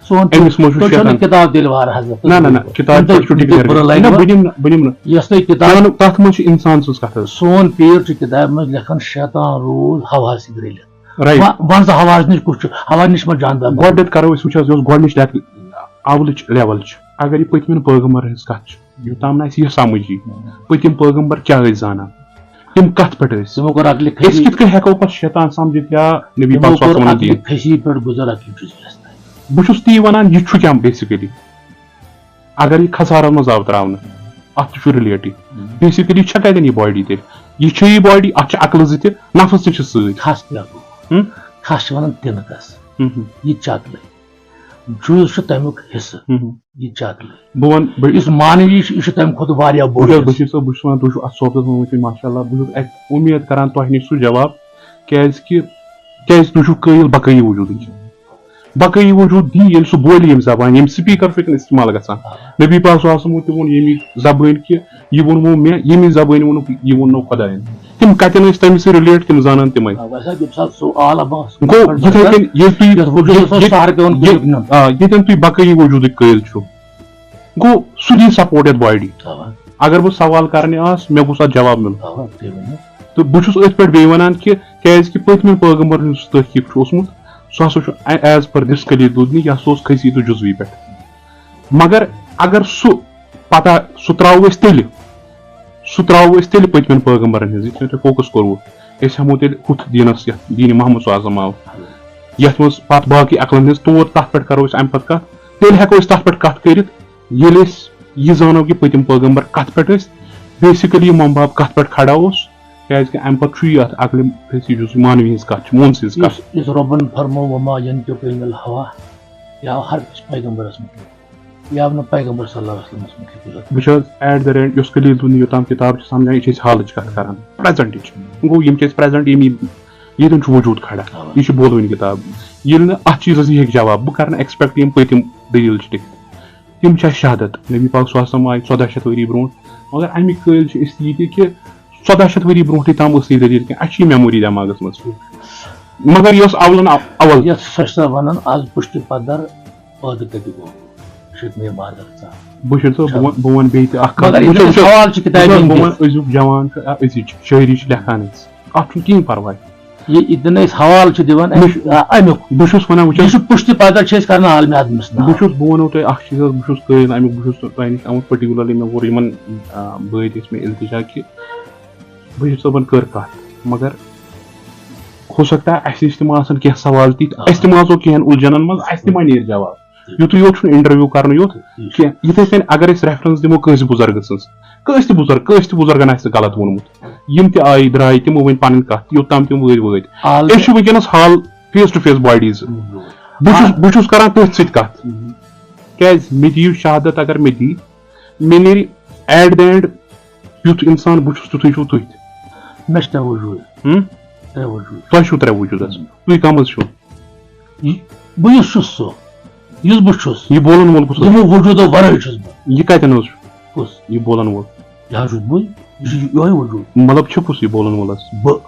سون أمِس منٛز چھُ تُہۍ چھَو نہٕ شیطان۔ کِتاب تیٚلہِ وارٕ حضرت۔ نہ، نہ، نہ، کِتاب تُہۍ پٮ۪ٹھ چھُ بُرٕ declare۔ لَگہِ نہ، وۄنۍ۔ بہٕ دِمہٕ نہٕ، بہٕ دِمہٕ نہٕ۔ یۄس تۄہہِ کِتاب، تَمیُک، تَتھ منٛز چھِ اِنسان سٕنٛز کَتھ حظ۔ سون پیٖر چھُ کِتابہِ منٛز لیکھان، شیطان روٗد ہواہَس سۭتۍ رٔلِتھ۔ Right۔ وۄنۍ، وۄنۍ ژٕ ہواہَس نِش کُس چھُ؟ ہوا نِش ما جاندار؟ گۄڈٕنٮ۪تھ کَرو أسۍ وٕچھ حظ، یۄس گۄڈٕنِچ level، اَولٕچ level چھِ۔ اگر یہِ پٔتمٮ۪ن پٲغمبرَن ہٕنٛز کَتھ چھِ، یوٚتام نہٕ اَسہِ یہِ سَمٕجھ یی، پٔتِم پٲغمبر کیٛاہ ٲسۍ زانان، تِم کَتھ پٮ۪ٹھ ٲسۍ؟ تِمو کوٚر عقلِ أسۍ خسی، کِتھ کٔنۍ ہٮ۪کو پَتہٕ شیطان سَمجھِتھ یا نبی تِمو پاک صلی اللہ کوٚر علیہ وسلمَن عقلِ دین؟ خسی پٮ۪ٹھ گُزر عقلِ جزویَس تام۔ بہٕ چھُس تی وَنان، یہِ چھُ کیٛاہ basically؟ اگر یہِ خسارَن منٛز آو ترٛاونہٕ، اَتھ تہِ چھُ related۔ Basically چھےٚ کَتٮ۪ن یہِ body تیٚلہِ؟ یہِ چھےٚ یہِ body، اَتھ چھِ عقلہٕ زٕ تہِ، نفس تہِ چھِ سۭتۍ۔ کھس کیٛاہ گوٚو؟ ہُم؟ کھس چھِ وَنان تِنہٕ کَس۔ ہُم، ہُم۔ یہِ تہِ چھِ عقلٕے۔ جُز چھُ تَمیُک حصہٕ۔ ہم۔ یہِ تہِ چھِ عقلٕے۔ بہٕ وَنہٕ بہٕ یُس مانوی چھُ، یہِ چھُ تَمہِ کھۄتہٕ واریاہ بوٚڑ بہٕ چھُس حصہٕ۔ بشیٖر صٲب، بہٕ چھُس وَنان، تُہۍ چھِو اَتھ صحبتَس منٛز وٕنکیٚن، ماشاء اللہ، بہٕ چھُس اَتہِ اُمید کران تۄہہِ نِش سُہ جواب، کیازِ کہِ کیازِ تُہۍ چھِو قٲیِل بقٲیی وجوٗدٕکۍ۔ بقٲیی وجوٗد دی، ییٚلہِ سُہ بولہِ ییٚمہِ زبانہِ، ییٚمہِ سپیٖکر چھُ استعمال گژھان۔ نبی پاک صلی اللہ علیہ وسلم تہِ ووٚن ییٚمہِ زبٲنۍ کہِ یہِ ووٚنمو مےٚ، ییٚمہِ زبٲنۍ ووٚنُکھ، یہِ ووٚننو خۄدایَن۔ تِم کَتٮ۪ن ٲسۍ تَمہِ سۭتۍ رِلیٹ، تِم زانَن تِمَے۔ آ، ویسے ییٚمہِ ساتہٕ سُہ آل عباس گوٚو یِتھَے کٔنۍ ییٚلہِ تُہۍ یَتھ وجوٗدَس اوس ییٚتہِ- سہر پٮ۪وان ییٚتہِ- کٔرِتھ نیُن۔ آ، ییٚتٮ۪ن تُہۍ بقٲیی وجوٗدٕکۍ قٲیِل چھِو، گوٚو سُہ دی سپورٹ یَتھ باڈی۔ اَوا۔ اگر بہٕ سوال کَرنہِ آس، مےٚ گوٚژھ اَتھ جواب مِلُن۔ اَوا، تُہۍ ؤنِو۔ تہٕ بہٕ چھُس أتھۍ پٮ۪ٹھ بیٚیہِ وَنان کہِ کیٛازِ کہِ پٔتمٮ۪ن پٲغمبرن ہُنٛد سُہ تحقیٖق چھُ اوسمُت، سُہ ہسا چھُ as per this کلیل دودنی، یہِ ہسا اوس خزیت و جزوی پٮ۪ٹھ۔ مگر اگر سُہ پتہ، سُہ ترٛاوو أسۍ تیٚلہِ، سُہ ترٛاوو أسۍ تیٚلہِ پٔتمٮ۪ن پٲغمبرن ہٕنٛز، یِتھ کٔنۍ تۄہہِ فوکس کوٚروٕ۔ أسۍ ہٮ۪مو تیٚلہِ ہُتھ دیٖنس، یَتھ دیٖنِ محمد صلی اللہ علیہ وسلم آو، یَتھ منٛز پتھ باقٕے عقلن ہٕنٛز تور، تَتھ پٮ۪ٹھ کرو أسۍ اَمہِ پتہٕ کَتھ۔ تیٚلہِ ہٮ۪کو أسۍ تَتھ پٮ۪ٹھ کَتھ کٔرِتھ، ییٚلہِ أسۍ یہِ زانو کہِ پٔتِم پٲغمبر کَتھ پٮ۪ٹھ ٲسۍ، بیسِکلی اِمام باب کَتھ پٮ۪ٹھ کھڑا اوس، کیٛازِ کہِ اَمہِ پتہٕ چھُ یہِ اَتھ عقلِ فیسی، یُس مانوی ہٕنٛز کَتھ چھِ، مون سٕنٛز کَتھ۔ یُس یُس رۄبن فرمو، "وما ينطق عن الهوى"، یہِ آو ہر کٲنٛسہِ پیغمبرس مُتعلق، یہِ آو نہٕ پیغمبر صلی اللہ علیہ وسلمس مُتعلق یوت۔ بہٕ چھُس ایٹ دَ ریٹ، یۄس کلیل دودنی یوٚتام کِتاب چھِ سمجھان، یہِ چھِ أسۍ حالٕچ کَتھ کران، پریزنٹٕچ۔ گوٚو یِم چھِ أسۍ پریزنٹ، ییٚمہِ ییٚتٮ۪ن چھُ وجوٗد کھڑا، اَوا۔ یہِ چھِ بولوٕنۍ کِتاب۔ ییٚلہِ نہٕ اَتھ چیٖزس یہِ ہیٚکہِ جواب، بہٕ کرٕ نہٕ ایکسپیکٹ یِم پٔتِم دٔلیٖل چھِ لیکھِتھ۔ تِم چھِ اَسہِ شہادت۔ نبی پاک صلی اللہ علیہ وسلم آیہِ ژۄداہ شیٚتھ ؤری برونٛٹھ، مگر اَمِکۍ قٲیِل چھِ أسۍ تہِ یہِ تہِ کہِ ژۄداہ شیٚتھ ؤری برونٛٹھٕے تام ٲس نہٕ یہِ دٔلیٖل کینٛہہ۔ اَسہِ چھِ یہِ میموری دٮ۪ماغس منٛز۔ مگر یۄس اولن اول یَتھ سۄ چھِ سۄ وَنان، "از پُشتِ پدر پٲدٕ کَتہِ گوٚو؟" شیخ میر بہادر صاحب۔ بشیٖر صٲب، بہٕ وَنہٕ، بہٕ وَنہٕ بیٚیہِ تہِ اَکھ کَتھ۔ مگر یہِ وٕچھِو، چھُ وٕچھِو، سوال چھُ کِتابہِ وٕچھِو، بہٕ منٛز۔ وَنہٕ أزیُک جوان چھُ، آ، أزِچ شٲعری چھِ لیکھان أسۍ۔ اَتھ چھُنہٕ کِہیٖنۍ پَرواے۔ یہِ، یہِ دِنہٕ أسۍ حوالہٕ چھِ دِوان مےٚ اَمہِ، چھُ، آ، اَمیُک۔ بہٕ چھُس وَنان، وٕچھ یہِ حظ، چھُ پُشتِ پدر چھِ أسۍ کران عالمِ ادمس ناو۔ بہٕ چھُس، بہٕ وَنو تۄہہِ اَکھ چیٖز حظ، بہٕ چھُس قٲیِل اَمیُک، بہٕ چھُس تۄہہِ نِش آمُت پٔٹِکیوٗلرلی، مےٚ ووٚن یِمَن، آ، بٲے تہِ ٲسۍ مےٚ التجا کہِ بشیٖر صٲبن کٔر کَتھ، مگر ہو سکتا ہے اَسہِ نِش تہِ ما آسَن کینٛہہ سوال تِتھۍ، آ۔ اَسہِ تہِ ما آسو کینٛہَن اُلجھنَن منٛز، اَسہِ تہِ ما نیرِ جواب۔ یُتُے یوت چھُنہٕ انٹرویو کرنہٕ یوت کینٛہہ۔ یِتھے کٔنۍ اگر أسۍ ریفرنس دِمو کٲنٛسہِ بُزرگہٕ سٕنٛز، کٲنٛسہِ تہِ بُزرگ، کٲنٛسہِ تہِ بُزرگن آسہِ غلط ووٚنمُت، یِم تہِ آیہِ درٛاے، تِمو ؤنۍ پنٕنۍ کتھ، یوٚت تام تِم وٲتۍ وٲتۍ۔ عالم۔ أسۍ چھِ وٕنکیٚنس حال فیس ٹو فیس باڈیٖز۔ بہٕ چھُس، بہٕ چھُس کران تٔتھۍ سۭتۍ کتھ۔ کیازِ مےٚ دِیِو شہادت، اگر مےٚ دی، مےٚ نیرِ ایٹ دی اینڈ یُتھ انسان بہٕ چھُس، تیُتھُے چھُو تُہۍ تہِ۔ مےٚ چھِ ترٛےٚ وجوٗد۔ ہُم؟ ترٛےٚ وجوٗد۔ تۄہہِ چھُو ترٛےٚ وجوٗد حظ۔ تُہۍ کم حظ چھِو؟ یہِ، بہٕ یُس چھُس سُہ، یُس بہٕ چھُس، یہِ بولن وول کُس حظ؟ یِمو وجوٗدو ورٲے چھُس بہٕ۔ یہِ کتٮ۪ن حظ چھُ؟ کُس؟ یہِ بولن وول۔ یہِ حظ چھُس بٕے، یہِ چھُ یِہوٚے وجوٗد۔ مطلب چھُ کُس یہِ بولن وول حظ؟ بہٕ۔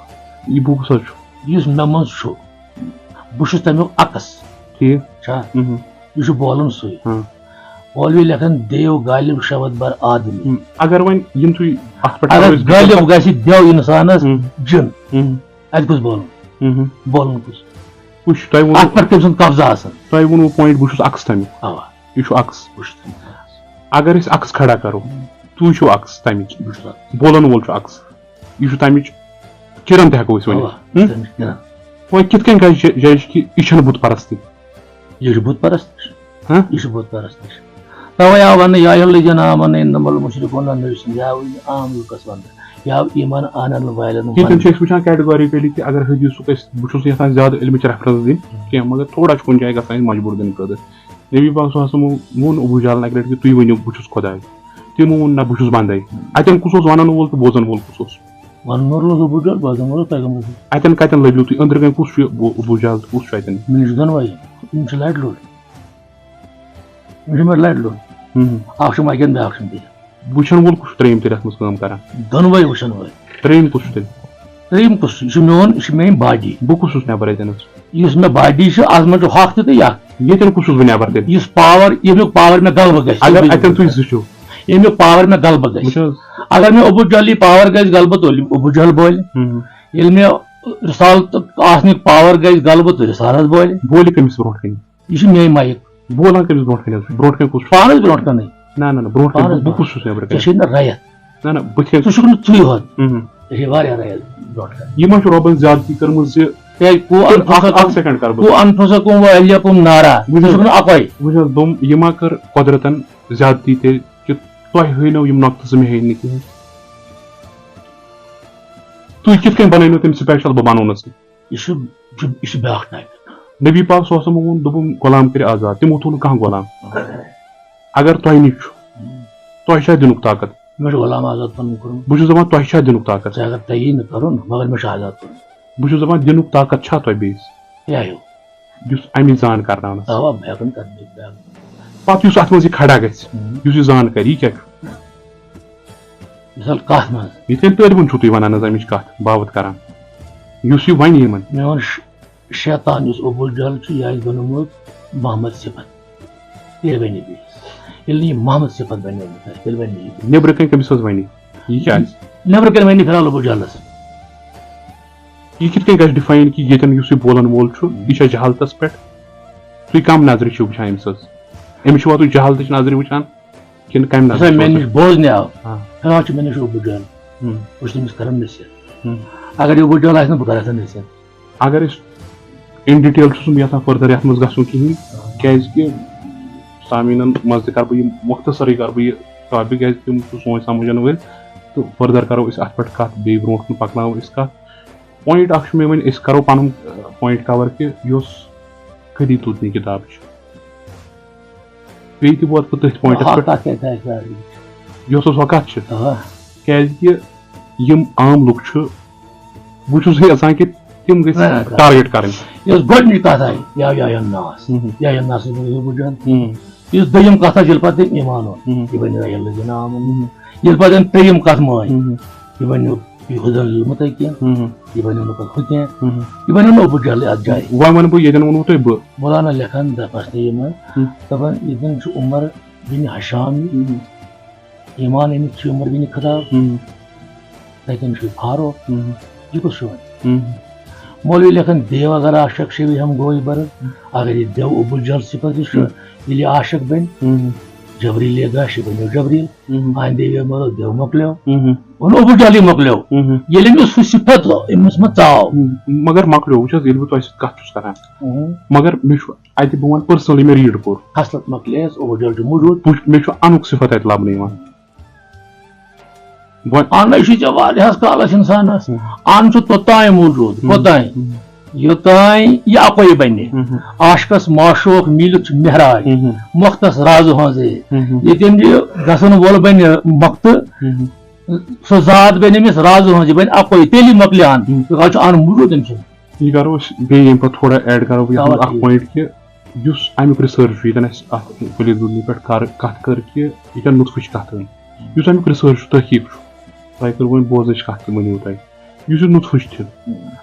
یہِ بہٕ کُس حظ چھُ؟ یُس مےٚ منٛز چھُ، بہٕ چھُس تَمیُک عکس۔ ٹھیٖک۔ چھا؟ مہم۔ یہِ چھُ بولان سُے۔ ہاں۔ مولوی لیکھان، "دیو غالب شود بر آدمی۔" ہم، اگر وۄنۍ یِم تُہۍ اَتھ پٮ۪ٹھ اگر کرو أسۍ غالب گژھِ دیو انسانس ہم۔ جِن، ہم۔ اَتہِ کُس بولُن؟ ہم۔ بولُن کُس؟ وٕچھ، تۄہہِ ووٚنوُ، اَتھ پٮ۪ٹھ کٔمۍ سُنٛد قبضہٕ آسان؟ تۄہہِ ووٚنوُ پوینٹ، بہٕ چھُس عکس تَمیُک۔ اَوا۔ یہِ چھُ عکس۔ بہٕ چھُس تَمیُک۔ اگر أسۍ عکس کھڑا کرو، تُہۍ چھِو عکس تَمِچ۔ بہٕ چھُس عکس۔ بولَن وول چھُ عکس۔ یہِ چھُ تَمِچ کِرَن تہِ ہٮ۪کو أسۍ ؤنِتھ۔ اَوا، ہم؟ تَمِچ کِرَن۔ وۄنۍ کِتھ کٔنۍ گژھِ جج کہِ یہِ چھَنہٕ بُت پرستی؟ یہِ چھُ بُت پرستش۔ ہاں؟ یہِ چھُ بُت پرستش۔ توے آو وننہٕ، یا ایھا الذین آمنوا انما المشرکون نجس، یہِ آو عام لُکس وننہٕ، یہِ آو ایمان انن والٮ۪ن ییٚتٮ۪ن چھِ وننہٕ۔ أسۍ وٕچھان کیٹگوریکلی کہِ اگر حدیثُک أسۍ، بہٕ چھُس نہٕ یژھان زیادٕ علمٕچ ریفرنس دِنۍ کینٛہہ، مگر تھوڑا چھُ کُنہِ جایہِ گژھان اَسہِ مجبوٗر دِنہٕ خٲطرٕ۔ نبی پاک صلی اللہ علیہ وسلم ووٚن ابو جہلن اکہِ لٹہِ کہِ تُہۍ ؤنِو بہٕ چھُس خۄداے۔ تِمو ووٚن نہ بہٕ چھُس بندے۔ اتٮ۪ن کُس اوس ونن وول تہٕ بوزن وول کُس اوس؟ ونن وول اوس ابو جہل، بوزن وول اوس پیغمبر۔ اتٮ۪ن کتٮ۪ن لٔبِو تُہۍ؟ أنٛدرٕ کَنہِ کُس چھُ ابو، ابو جہل تہٕ کُس چھُ اتٮ۪ن؟ مےٚ نِش چھِ دۄنوَے۔ یِم چھِ لَٹہِ لوٚٹ۔ یِم چھِ مےٚ لَٹہِ لوٚٹ۔ ہُم۔ اکھ چھُ مےٚ اَکہِ اَنٛدٕ، بیٛاکھ چھُم بیٚیہِ۔ وٕچھن وول کُس چھُ ترٛیٚیِم تیٚلہِ اتھ منٛز کٲم کران؟ دۄنوَے وٕچھن وٲلۍ۔ ترٛیٚیِم کُس چھُ تیٚلہِ؟ ترٛیٚیِم کُس چھُ؟ یہِ چھُ میون، یہِ چھِ میٲنۍ باڈی۔ بہٕ کُس چھُس نٮ۪بر اتٮ۪ن حظ؟ یُس مےٚ باڈی چھِ، اتھ منٛز چھُ ہۄکھ تہِ تہٕ یَکھ۔ ییٚتٮ۪ن کُس چھُس بہٕ نٮ۪بر تیٚلہِ؟ یُس پاور، ییٚمیُک پاور مےٚ غلبہٕ گژھِ، اگر ییٚمیُک اتٮ۪ن تُہۍ زٕ چھِو۔ ییٚمیُک پاور مےٚ غلبہٕ گژھِ۔ وٕچھ حظ۔ اگر مےٚ ابو جہل یی پاور گژھِ غلبہٕ، تُلہِ ابو جہل بولہِ۔ ہُم۔ ییٚلہِ مےٚ رسالت آسنٕکۍ پاور گژھِ غلبہٕ، تُلہِ رسالت بولہِ۔ بولہِ کٔمِس برونٛٹھ کَنہِ؟ یہِ چھِ میٲنۍ مایِک۔ بولان کٔمِس برونٛٹھ کَنہِ حظ چھُ؟ برونٛٹھ کَنہِ کُس چھُ؟ پانَس برونٛٹھ کَنٕے۔ نہ، نہ، نہ، برونٛٹھ کَنہِ پانَس بہٕ، بہٕ برونٛٹھ۔ کُس چھُس نٮ۪برٕ ژےٚ کَنہِ؟ چھے نہٕ رَیَتھ۔ نہ، نہ، بہٕ تہِ ژٕ چھُکھ نہٕ ژٕے ہوت۔ اہم۔ ژےٚ چھے واریاہ رَیَتھ برونٛٹھ کَنہِ۔ یہِ ما چھُ رۄبَن زیادتی کٔرمٕژ زِ کیٛازِ؟ قُوا تُل، اَکھ، اَکھ أنفُسَکُم، سیکنڈ کَرٕ بہٕ۔ قُوا اَنفُسَکُم وَأَهْلِیکُم نارا۔ وٕچھ حظ، ژٕ چھُکھ نہٕ اَکوے۔ وٕچھ حظ، دوٚم، یہِ ما کٔر قۄدرَتَن زیادتی تیٚلہِ کہِ تۄہہِ ہٲینو یِم نۄقطہٕ زٕ مےٚ ہٲے نہٕ کِہیٖنۍ؟ تُہۍ کِتھ کٔنۍ بَنٲونو تٔمۍ سٕپیشَل، بہٕ بَنوونَس نہٕ؟ یہِ چھُ، یہِ چھُ، یہِ چھُ بیٛاکھ ٹاپِک۔ نبی پاک صلی اللہ علیہ وسلم ووٚن، دوٚپُن، "غلام کٔرِو آزاد"، تِمو تھوٚو نہٕ کانٛہہ غلام۔ اگر تۄہہِ نِش چھُ، تۄہہِ چھا دِنُک طاقت؟ مےٚ چھُ غلام آزاد پَنُن کوٚرمُت۔ بہٕ چھُس دَپان، تۄہہِ چھا دِنُک طاقت؟ ژےٚ اگر تَگی نہٕ کَرُن، مگر مےٚ چھُ آزاد کوٚرمُت۔ بہٕ چھُس دَپان، دِنُک طاقت چھا تۄہہِ بیٚیِس؟ کیٛاہ ہیوٗ؟ یُس اَمِچ زان کرناونَس۔ اَوا، بہٕ ہٮ۪کَن کَرنٲوِتھ، بہٕ ہٮ۪کَن۔ پَتہٕ یُس اَتھ منٛز یہِ کھڑا گژھِ، ہُم۔ یُس یہِ زان کَرِ، یہِ کیٛاہ چھُ؟ مِثال کَتھ منٛز؟ یِتھ کٔنۍ طٲلبُن چھُو تُہۍ وَنان حظ اَمِچ کَتھ، باوَتھ کران۔ یُس یہِ وَنہِ یِمَن۔ مےٚ ووٚن، ش-، شیطان یُس ابو جہل چھُ، یہِ آسہِ بنومُت محمد صفت۔ تیٚلہِ بنہِ بیٚیِس۔ ییٚلہِ نہٕ یہِ محمد صفت بنیومُت آسہِ، تیٚلہِ بنہِ یہِ۔ نیٚبرٕ کَنہِ کٔمِس حظ وَنہِ؟ یہِ کیٛازِ؟ نیٚبرٕ کَنہِ وَنہِ فِلحال ابو جہلَس۔ یہِ کِتھ کٔنۍ گژھِ ڈِفاین کہِ ییٚتٮ۪ن یُس یہِ بولَن وول چھُ، یہِ چھا جہالتَس پٮ۪ٹھ؟ تُہۍ کَم نظرِ چھِو وٕچھان أمِس حظ؟ أمِس چھِوا تُہۍ جہالتٕچ نظرِ وٕچھان؟ کِنہٕ کَمہِ نظرِ ہسا چھِوا مےٚ تُہۍ؟ نِش بوزنہِ آو۔ آ۔ فِلحال چھُ مےٚ نِش ابو جہل۔ ہُم۔ بہٕ چھُس تٔمِس کران نصیحت۔ ہُم۔ اگر یہِ ابو جہل آسہِ نہٕ، بہٕ کرٕ ہسا نصیحت۔ اگر أسۍ in detail چھُس نہٕ بہٕ یَژھان further یَتھ منٛز گژھُن کِہیٖنۍ، کیٛازِکہِ سامعیٖنَن منٛز تہِ کَرٕ بہٕ یہِ مۄختصرٕے کَرٕ بہٕ یہِ topic، کیٛازِکہِ تِم چھِ سونٛچ سَمجھَن وٲلۍ، تہٕ further کَرو أسۍ اَتھ پٮ۪ٹھ کَتھ، بیٚیہِ برونٛٹھ کُن پَکناوو أسۍ کَتھ۔ Point اَکھ چھُ مےٚ وۄنۍ، أسۍ کَرو پَنُن، آ، point cover کہِ یۄس خدی توٗتنی کِتاب چھِ۔ بیٚیہِ تہِ ووت بہٕ تٔتھۍ pointس ہاں، پٮ۪ٹھ۔ تَتھ کیٛاہ چھِ اَسہِ وَنان؟ یۄس اوس وقت چھِ۔ آ۔ کیٛازِکہِ یِم عام لُکھ چھِ، بہٕ چھُس نہٕ یَژھان کہِ تِم گٔژھۍ نہ، نہ، نہ۔ target کَرٕنۍ۔ یۄس گۄڈٕنِچ کَتھ آیہِ، یا، یا، یا ناس۔ ہُم۔ یا، یا ناس، یہِ بوٗزُن۔ ہُم۔ یُس دوٚیِم کَتھ آسہِ، ییٚلہِ پَتہٕ تٔمۍ ایٖمان اوٚن، ہُم۔ یہِ بَنیو یا الذین آمنوا۔ ہُم۔ ییٚلہِ پَتہٕ أمۍ ترٛیٚیِم کَتھ مٲنۍ، ہُم۔ یہِ بَنیو یہِ ہُدن لِلمُتَقیٖن، ہُم۔ یہِ بَنیو نہٕ پَتہٕ ہُہ کینٛہہ، ہُم۔ یہِ بَنیو نہٕ ابو جہل اَتھ جایہِ۔ وۄنۍ وَنہٕ بہٕ، ییٚتٮ۪ن ووٚنوُ تۄہہِ بہٕ۔ مولانا لیکھان دَپَس تہِ یِمَن، ہُم۔ دَپان ییٚتٮ۪ن چھُ عمر بِن ہشام، ہُم۔ ایمان أنِتھ چھُ عمر بِن خطاب، ہُم۔ تَتٮ۪ن چھُ فاروق، ہُم۔ یہِ کُس چھُ وۄنۍ؟ ہُم۔ مولوی لیکھان، دیو اگر عاشق شوی ہم گوئی برد، اگر یہِ دیو ابو جہل صفت یُس چھُ، ہُم۔ ییٚلہِ یہِ عاشق بَنہِ، ہُم۔ جبریل یہِ گژھِ، یہِ بَنیو جبریل۔ ہُم۔ آن دیوی مطلب دیو مۄکلیو۔ ہُم۔ ووٚن ابو جہلی مۄکلیو۔ ہُم۔ ییٚلہِ أمِس ہُہ صفت لو-، أمِس منٛز ژاو۔ ہُم۔ مگر مۄکلیو، وٕچھ حظ، ییٚلہِ بہٕ تۄہہِ سۭتۍ کَتھ چھُس کَران، ہُم۔ مگر مےٚ چھُ اَتہِ بہٕ وَنہٕ personally مےٚ read کوٚر۔ خصلت مۄکلیس، ابو جہل چھُ موٗجوٗد۔ بہٕ، مےٚ چھُ اَنُک صفت اَتہِ لَبنہٕ یِوان۔ وۄنۍ اَن چھُ ژےٚ واریاہَس کالَس اِنسانَس۔ ہُم۔ اَن چھُ توٚتام موٗجوٗد، ہُم۔ کوٚتام؟ ہُم۔ یوٚتام یہِ اَکُے بَنہِ۔ ہُم۔ عاشقَس معشوق میٖلِتھ چھُ مہراج۔ ہُم۔ مۄختَس رازٕ ہٲنزٕے۔ ہُم۔ ییٚتٮ۪ن یہِ گژھن وول بَنہِ مۄختہٕ، ہُم۔ سُہ ذات بَنہِ أمِس رازٕ ہٲنزٕے، بَنہِ اَکُے، تیٚلی مۄکلہِ اَن۔ ہُم۔ تِکیٛازِ چھُ اَن موٗجوٗد أمۍ سُنٛد۔ یہِ کَرو أسۍ بیٚیہِ ییٚمہِ پَتہٕ تھوڑا add کَرو بہٕ یَتھ اَوا، منٛز اَکھ ٹھیٖک۔ Point کہِ یُس اَمیُک research چھُ، ییٚتٮ۪ن اَسہِ اَتھ ؤلید لوٗدنہِ پٮ۪ٹھ کَر-، کَتھ کٔر کہِ ییٚتٮ۪ن نُطفٕچ کَتھ ٲسۍ، یُس اَمیُک research چھُ، تحقیٖق چھُ، تۄہہِ کٔروٕ وۄنۍ بوزنٕچ کَتھ تہِ، ؤنِو تۄہہِ، یُس یہِ نُطفٕچ چھِ،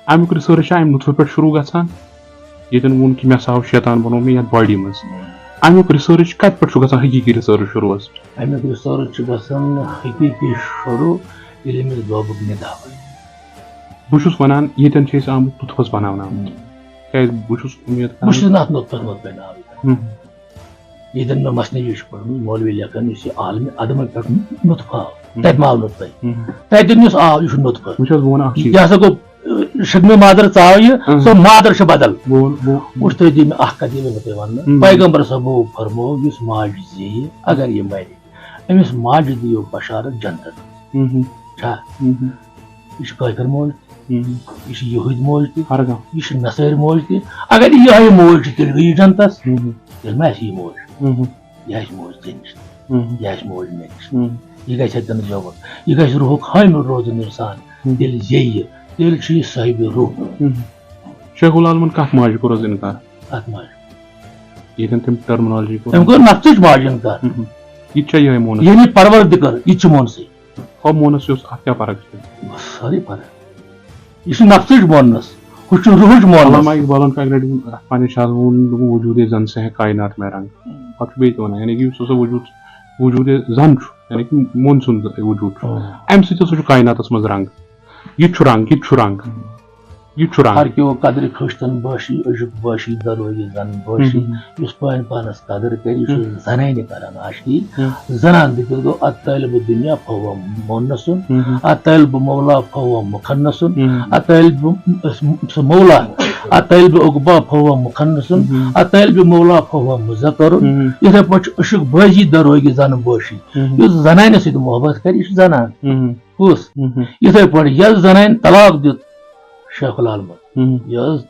اَمیُک research چھا اَمہِ نُطفہٕ پٮ۪ٹھ شروٗع گژھان، ییٚتٮ۪ن ووٚن کہِ مےٚ سا آو شیطان بَنوو مےٚ یَتھ body منٛز، اَمیُک research کَتہِ پٮ۪ٹھ چھُ گژھان حقیٖقی research شروٗع حظ؟ اَمیُک research چھُ گژھان حقیٖقی شروٗع، ییٚلہِ أمِس بابُک نِدا بَنہِ۔ بہٕ چھُس وَنان، ییٚتٮ۪ن چھِ أسۍ آمٕتۍ نُطفَس بَناوناونہٕ۔ ہُم۔ کیٛازِ بہٕ چھُس اُمید بہٕ کران چھُس نہٕ اَتھ نُطفَس منٛز پٮ۪ناونٕے۔ ہُم۔ ییٚتٮ۪ن مےٚ مثنوی چھُ پوٚرمُت، مولوی لیکھان، یُس یہِ عالمِ عدمہٕ پٮ۪ٹھ نُطفہٕ آو، ہُم۔ تَتہِ ما آو نُطفَے؟ ہُم۔ تَتٮ۪ن یُس آو، یہِ چھُ نُطفہٕ۔ وٕچھ حظ، بہٕ وَنہٕ اَکھ چیٖز۔ یہِ ہسا گوٚو، اۭں، شِدمہِ مادر ژاو یہِ، اۭں۔ سۄ مادر چھِ بدل۔ بہٕ وَنہٕ، بہٕ وٕچھ تُہۍ دِیِو مےٚ اَکھ کَتھ، یہِ مےٚ تۄہہِ وَنہٕ۔ ہُم۔ پیغمبر صٲبو فرموو، یُس ماجہِ زیٚیہِ، اگر یہِ مَرِ، أمِس ماجہِ دِیِو بشارت جنتَس منٛز۔ ہُم۔ چھا؟ ہُم۔ یہِ چھِ کٲفِر موج تہِ۔ ہُم۔ یہِ چھِ یہوٗدۍ موج تہِ۔ ہر کانٛہہ۔ یہِ چھِ نصٲرۍ موج تہِ۔ اگر یہِ یِہوٚے موج چھِ، تیٚلہِ گٔے یہِ جنتَس۔ ہُم۔ تیٚلہِ ما آسہِ یہِ موج؟ ہُم۔ یہِ آسہِ موج ژےٚ نِش۔ ہُم۔ یہِ آسہِ موج مےٚ نِش۔ ہُم۔ یہِ گژھِ ہا تٔمِس یوٚمُت۔ یہِ گژھِ روحُک حٲمِل روزُن اِنسان۔ ہُم۔ ییٚلہِ زیٚیہِ، تیٚلہِ چھُ یہِ صٲحبِ روح۔ ہُم۔ شیخ العالمن کَتھ ماجہِ کوٚر حظ اِنکار؟ کَتھ ماجہِ؟ ییٚتٮ۪ن تٔمۍ terminology کوٚر۔ تٔمۍ کوٚر نفسٕچ ماجہِ اِنکار۔ ہُم۔ یہِ تہِ چھا یِہوٚے مونُس؟ یعنی پروردگار، یہِ تہِ چھُ مونسٕے۔ ہۄ مونس یۄس، اَتھ کیٛاہ فرق چھِ؟ سٲرٕے فرق۔ یہِ چھُ نفسٕچ مونس، ہُہ چھُ روحٕچ مونس۔ علامہ اقبالن چھُ اَکہِ لٹہِ ووٚنمُت، رحمانِ شاہس ووٚن، دوٚپُن، "وجودِ زن سے ہے کائنات میں رنگ۔" ہُم۔ پتہٕ چھُ بیٚیہِ تہِ وَنان، یعنی کہِ یُس ہسا وجود، وجودِ زن چھُ، یعنی کہِ مونہٕ سُنٛد وجود چھُ، ہُم۔ اَمہِ سۭتۍ ہسا چھُ کائناتس منٛز رنگ۔ یہِ تہِ چھُ رنگ، یہِ تہِ چھُ رنگ۔ یہِ چھُ رنگ۔ ہر کیو قدرِ کھٔج تن بٲشی، عشق بٲشی، دروگی زن بٲشی۔ ہم۔ یُس پانہٕ پانس قدر کرِ، یہِ چھُ ہم۔ زنانہِ کران عاشقی۔ ہم۔ زنان دٔپِتھ گوٚو، الطالب دنیا فہو مونسن، ہم۔ الطالب مولا فہو مخنثن، ہم۔ الطالب سُہ مولا، الطالب عقبا فہو مخنثن، ہم۔ الطالب مولا فہو مذکرن۔ ہم۔ یِتھے پٲٹھۍ چھُ عشق بٲزی دروگی زن بٲشی۔ ہم۔ یُس زنانہِ سۭتۍ محبت کرِ، یہِ چھُ زنان۔ ہم۔ کُس؟ ہم۔ یِتھے پٲٹھۍ یۄس زنانہِ طلاق دیُت شیخ العالمن، ہم۔ یۄس،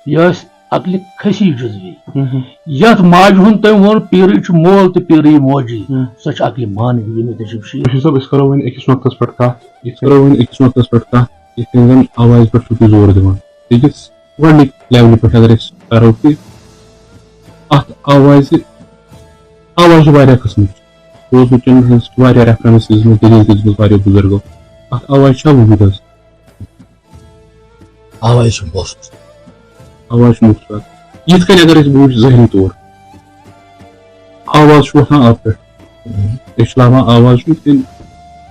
یۄس عقلہِ کھسی جزوی۔ ہم۔ یتھ ماجہِ ہُنٛد تٔمۍ ووٚن، پیٖرٕے چھُ مول تہٕ پیٖرٕے موجی، ہم۔ سۄ چھِ عقلہِ مانوی، ییٚمہِ تجربہٕ چھِ۔ أسۍ ہسا، أسۍ کرو وۄنۍ أکِس نۄقطس پٮ۪ٹھ کتھ، أسۍ کرو وۄنۍ أکِس نۄقطس پٮ۪ٹھ کتھ، یِتھ کٔنۍ زن آوازِ پٮ۪ٹھ چھُو تُہۍ زور دِوان۔ أکِس گۄڈٕنِکۍ لیولہِ پٮ۪ٹھ اگر أسۍ کرو کہِ اتھ آوازِ، آواز چھِ واریاہ قٕسمٕچ۔ بوزنہٕ کٮ۪ن ہٕنٛز چھِ واریاہ ریفرنسز دِژمٕژ، دٔلیٖل تہِ دِژمٕژ واریاہ بُزرگو۔ اتھ آوازِ چھا وجوٗد حظ؟ آواز چھِ مۄخصر۔ آواز چھِ مۄخصر۔ یِتھ کٔنۍ اگر أسۍ وٕچھ ظٲہری طور، آواز چھُ وۄتھان آبہٕ پٮ۪ٹھ۔ ہم۔ أسۍ چھِ لاگان آواز چھُ یِتھ کٔنۍ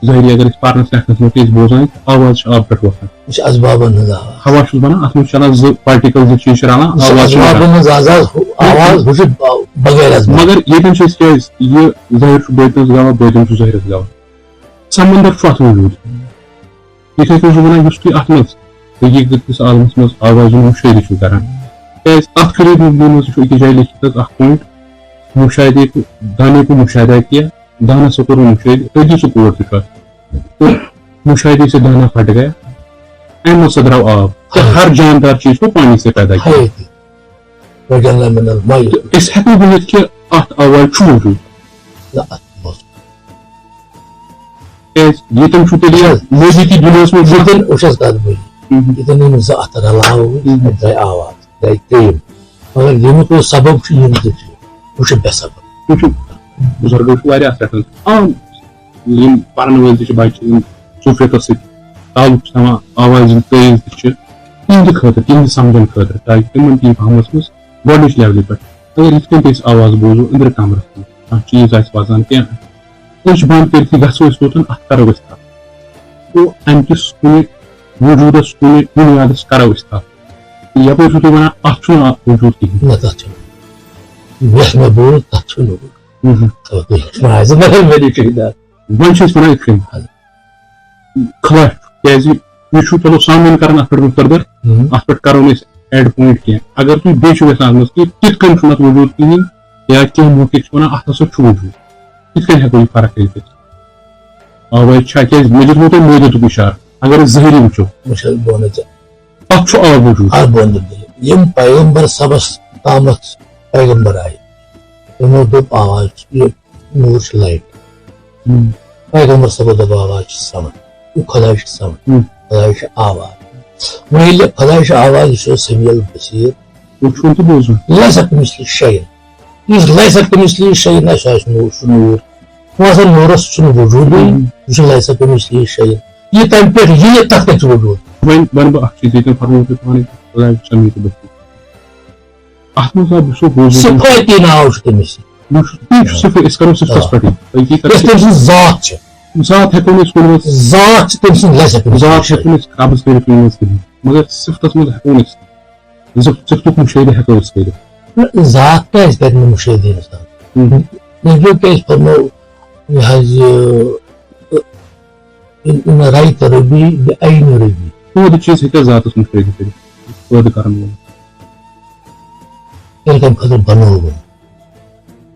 ظٲہری، اگر أسۍ پرنس لیکھنس منٛز چھِ أسۍ بوزان، آواز چھِ آبہٕ پٮ۪ٹھ وۄتھان۔ یہِ چھِ اسبابن ہٕنٛز آواز۔ ہوا چھُس ونان، اتھ منٛز چھِ چلان زٕ پارٹیکل، زٕ چیٖز چھِ رلان، یہِ چھِ آواز چھِ اسبابن وۄتھان۔ ہٕنٛز آواز، ہُہ-، آواز، ہُہ چھُ ب-، بغیر اسباب۔ مگر ییٚتٮ۪ن چھِ أسۍ کیٛازِ یہِ ظٲہِر چھُ بٲطنس گواہ، بٲطِن چھُ ظٲہِرس گواہ؟ سمندر چھُ اتھ وجوٗد۔ یِتھے کٔنۍ چھُ ونان، یُس تُہۍ اتھ منٛز حقیٖقت کِس عالمس منٛز آوازِ ہُنٛد مُشٲہدٕ چھِو کران، کیٛازِ اتھ خٲطرٕ منٛز چھُ أکِس جایہِ لیکھِتھ حظ اکھ پوینٹ، مشاہدے کو، دانے کو مشاہدہ کیا، دانا سا کوٚر مشاہدٕ، أتی سُہ کوٹ تہِ چھُ اتھ۔ تہٕ مشاہدے سے دانا پھٹ گیا، امہِ منٛز سا درٛاو آب۔ تہٕ ہر جاندار چیٖز کو پانی سے پیدا کیا۔ حیٲتی۔ وجعلنا من الماء۔ تہٕ أسۍ ہٮ۪کو ؤنِتھ کہِ اتھ آوازِ چھُ وجوٗد۔ نہ، اتھ منٛز۔ کیٛازِ ییٚتٮ۪ن چھُ تیٚلہِ یہِ موجوٗدگی دُنیاہَس منٛز زانٛہہ۔ ییٚتٮ۪ن وٕچھ حظ کَتھ بٔلۍ۔ مہم۔ ییٚتٮ۪ن یِم زٕ اَتھٕ رَلاوو، مہم۔ اَتہِ درٛاے آواز، درٛاے ترٛیٚیِم۔ مگر ییٚمیُک یہِ سبب چھُ، یِم زٕ چھِ، ہُہ چھُ بے سبب۔ یہِ چھُ، بُزرگو چھُ واریاہ اَتھ پٮ۪ٹھ عام، یِم پَرَن وٲلۍ تہِ چھِ بَچہٕ، یِم صوٗفیتَس سۭتۍ تعلُق چھِ تھاوان، آوازِ ہٕنٛدۍ قٲیِل تہِ چھِ، تِہِنٛدِ خٲطرٕ، تِہِنٛدِ سَمجھَن خٲطرٕ، تاکہِ تِمَن تہِ یی فہمَس منٛز گۄڈٕنِچ لیولہِ پٮ۪ٹھ۔ اگر یِتھ کٔنۍ تہِ أسۍ آواز بوزو أنٛدرٕ کمرس منٛز، کانٛہہ چیٖز آسہِ وزان کینٛہہ، أچھ بنٛد کٔرِتھٕے گژھو أسۍ توٚتن، اتھ کرو أسۍ تھپھ۔ گوٚو، امہِ کِس کُنہِ وجوٗدس، کُنہِ بُنیادس کرو أسۍ تھپھ۔ تہٕ یپٲرۍ چھِو تُہۍ ونان، اتھ چھُنہٕ وجوٗد کِہیٖنۍ۔ نہ، تتھ چھُنہٕ۔ یتھ مےٚ بوٗز، تتھ چھُنہٕ وجوٗد۔ مہم۔ تھاو تُہۍ ہیٚچھناوان زِ مگر مےٚ چھُ یہِ دَگ۔ وۄنۍ چھِ أسۍ ونان یِتھ کٔنۍ، خۄدا چھُ، کیازِ یہِ چھُ، چلو، سامعیٖن کرن اتھ پٮ۪ٹھ مُختصر، ہم۔ اتھ پٮ۪ٹھ کرو نہٕ أسۍ ایڈ پوینٹ کینٛہہ۔ اگر تُہۍ بیٚیہِ چھِو یژھان اتھ منٛز کہِ کِتھ کٔنۍ چھُنہٕ اتھ وجوٗد کِہیٖنۍ، یا کینٛہہ محقق چھِ ونان اتھ ہسا چھُ وجوٗد، کِتھ کٔنۍ ہٮ۪کو یہِ فرق کٔرِتھ؟ آوازِ چھا، کیازِ مےٚ دیُتمو تۄہہِ مٲدتُک اِشارٕ، اگر أسۍ ظٲہری وٕچھو، وٕچھ حظ، بہٕ وَنو ژےٚ۔ اتھ چھُ آب وجوٗد۔ اتھ بہٕ وَنہٕ تۄہہِ، یِم پیغمبر صٲبس تامتھ پیغمبر آیہِ، تِمو دوٚپ آواز چھِ یہِ نوٗر چھِ لایٹ۔ ہم۔ پیغمبر صٲبو دوٚپ آواز چھِ ساوُنٛڈ، یہِ خۄداے چھِ ساوُنٛڈ، ہم۔ خۄداے چھِ آواز۔ وۄنۍ ییٚلہِ خۄداے چھِ آواز، یہِ چھُ سمیع البصیر۔ وٕچھُن تہٕ بوزُن۔ لیسا کمثلہ شیء۔ یُس لیسا کمثلہ شیء آسہِ، سُہ آسہِ نوٗر، سُہ نوٗر۔ وۄنۍ آسان نوٗرس چھُنہٕ وجوٗدٕے، ہم۔ یہِ چھُ لیسا کمثلہ شیء۔ یہِ تَمہِ پٮ۪ٹھ یہِ، یہِ تَتھ پٮ۪ٹھ چھُ وجوٗد۔ وۄنۍ وَنہٕ بہٕ اکھ چیٖز، ییٚتٮ۪ن فرموو تۄہہِ پانے، خۄداے چھُ سمیع البصیر۔ اتھ منٛز آو بہٕ چھُس بوزان۔ صفٲتی ناو چھُ تٔمِس۔ بہٕ چھُس، تی چھُ صفٲ-، أسۍ کرو صفتس آ۔ پٮ۪ٹھٕے۔ حقیٖقت یۄس چھِ، تٔمۍ سٕنٛز ذات چھِ۔ ذات ہٮ۪کو نہٕ أسۍ ؤنِتھ۔ ذات چھِ تٔمۍ سٕنٛز لذت۔ ذات ہٮ۪کو نہٕ أسۍ قبض کٔرِتھ ؤنِتھ کِہیٖنۍ۔ مگر صفتس منٛز ہٮ۪کو نہٕ أسۍ، صف-، صفتُک مُشٲہدٕ ہٮ۪کو أسۍ کٔرِتھ۔ ذات کیٛازِ کرِ نہٕ مُشٲہدٕ اِنسان؟ ہم۔ نبیو کیٛازِ فرموو، یہِ حظ، یہِ، ان، ان رأیت ربی بعین ربی۔ پٲدٕ چیٖز ہیٚکیٛاہ ذاتس مُشٲہدٕ کٔرِتھ؟ پٲدٕ کرن وول۔ تیٚلہِ کَمہِ خٲطرٕ بنووُن؟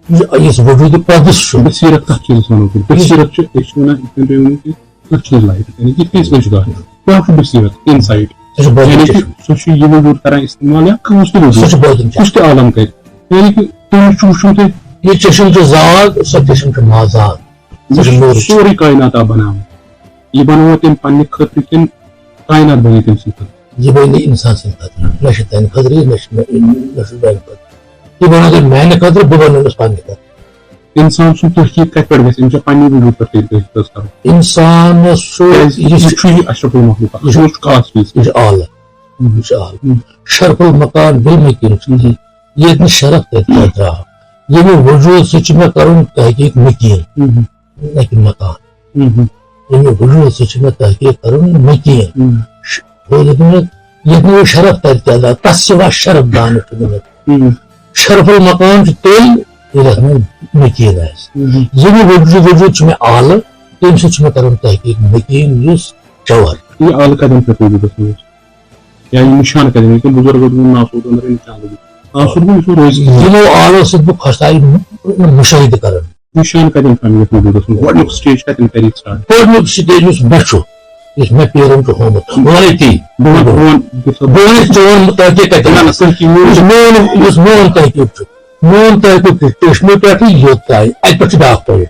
یُس، یُس وجوٗدِ قۄدس چھُ۔ بصیرت کتھ چیٖزس ونو تُہۍ؟ بصیرت چھُ، أسۍ چھِ ونان، یِتھ کٔنۍ تُہۍ ؤنِو کہِ کتھ چیٖزس لایٹ، یعنی کہِ فیصلٕچ کتھ۔ بیٛاکھ چھُ بصیرت، انسایٹ۔ سُہ چھُ بٲطن یعنی کہِ چشم۔ سُہ چھُ یہِ وجوٗد کران استعمال یا کٲنٛسہِ تہِ وجوٗد۔ سُہ چھُ بٲطن چشم۔ کُس تہِ عالم کرِ۔ یعنی کہِ تٔمِس چھُ وٕچھُن تۄہہِ۔ یہِ چشم چھُ ذات، سۄ چشم چھِ ما ذات۔ سُہ چھُ نوٗرٕچ۔ سورُے کائنات آو بناونہٕ۔ یہِ بنووا تٔمۍ پننہِ خٲطرٕ کِنہٕ کائنات بنے تٔمۍ سٕنٛدِ خٲطرٕ؟ یہِ بنے اِنسان سٕنٛدِ خٲطرٕ۔ نہ چھِ تُہنٛدِ خٲطرٕ، نہ چھِ مےٚ، نہ چھِ میانہِ خٲطرٕ۔ یہِ بنوو تٔمۍ میانہِ خٲطرٕ، بہٕ بنووُس پننہِ خٲطرٕ۔ اِنسان سُنٛد تحقیق کتہِ پٮ۪ٹھ گژھِ؟ أمِس چھا پننہِ وجوٗد پٮ۪ٹھ تحقیق حظ کرُن؟ اِنسانس چھُ کیازِ یہِ یہِ چھُ یہِ اشرف المخلوقات، یہِ چھُ، اَتھ منٛز چھُ خاص چیٖز۔ یہِ چھُ اعلیٰ۔ ہم۔ یہِ چھُ اعلیٰ۔ ہم۔ شرف المکان بالمکین چھُ۔ ہم۔ ییٚتہِ نہٕ شرف تَتہِ کیٛاہ درٛاو۔ ییٚمہِ وجوٗد سۭتۍ چھُ مےٚ کَرُن تحقیق مکین، ہم۔ نہ کہِ مکان۔ ہم۔ ییٚمہِ وجوٗد سۭتۍ چھُ مےٚ تحقیق کَرُن مکین۔ ہم۔ ش-، ہُہ دوٚپ مےٚ، ییٚتہِ نہٕ وۄنۍ شرف تَتہِ کیٛاہ درٛاو، تَس سِوا شرف دانہٕ چھُ مےٚ۔ ہم۔ شرف المقام چھُ تیٚلہِ، ییٚلہِ اَتھ منٛز مکین آسہِ۔ ہم۔ ییٚمہِ وجوٗد، وجوٗد چھُ مےٚ اعلیٰ، تَمہِ سۭتۍ چھُ مےٚ کَرُن تحقیق مکین یُس جوہر۔ یہِ اعلیٰ قدم چھُ وجوٗدَس منٛز۔ یا یہِ نِشان کَتٮ۪ن، ییٚتٮ۪ن بُزرگو دوٚپُن، ناسوت أنٛدرٕ نِشان لٔگِتھ۔ ناسوت گوٚو، یہِ چھُ روزِ۔ یِمو آلو سۭتۍ بہٕ خۄش آیہِ مُشٲہدٕ کران۔ نِشان کَتٮ۪ن چھُ اَمہِ یَتھ وجوٗدَس منٛز؟ گۄڈٕنیُک سٹیج کَتٮ۪ن کَرِ یہِ سٹارٹ؟ گۄڈٕنیُک سٹیج یُس مےٚ چھُ، یُس مےٚ پیرن چھُ ہومُت، وَنے تی۔ بہٕ وَنہٕ، بہٕ وَنہٕ، بہٕ وَنہٕ۔ بہٕ وَنہٕ ژٕ وَن تحقیٖق کَتہِ؟ نہ، نہ، تُہۍ چھِو یُس میون، یُس میون تحقیٖق چھُ، میون تحقیٖق چھُ چشمہِ پٮ۪ٹھٕے یوٚت تام، اَتہِ پٮ۪ٹھ چھُ بیٛاکھ point۔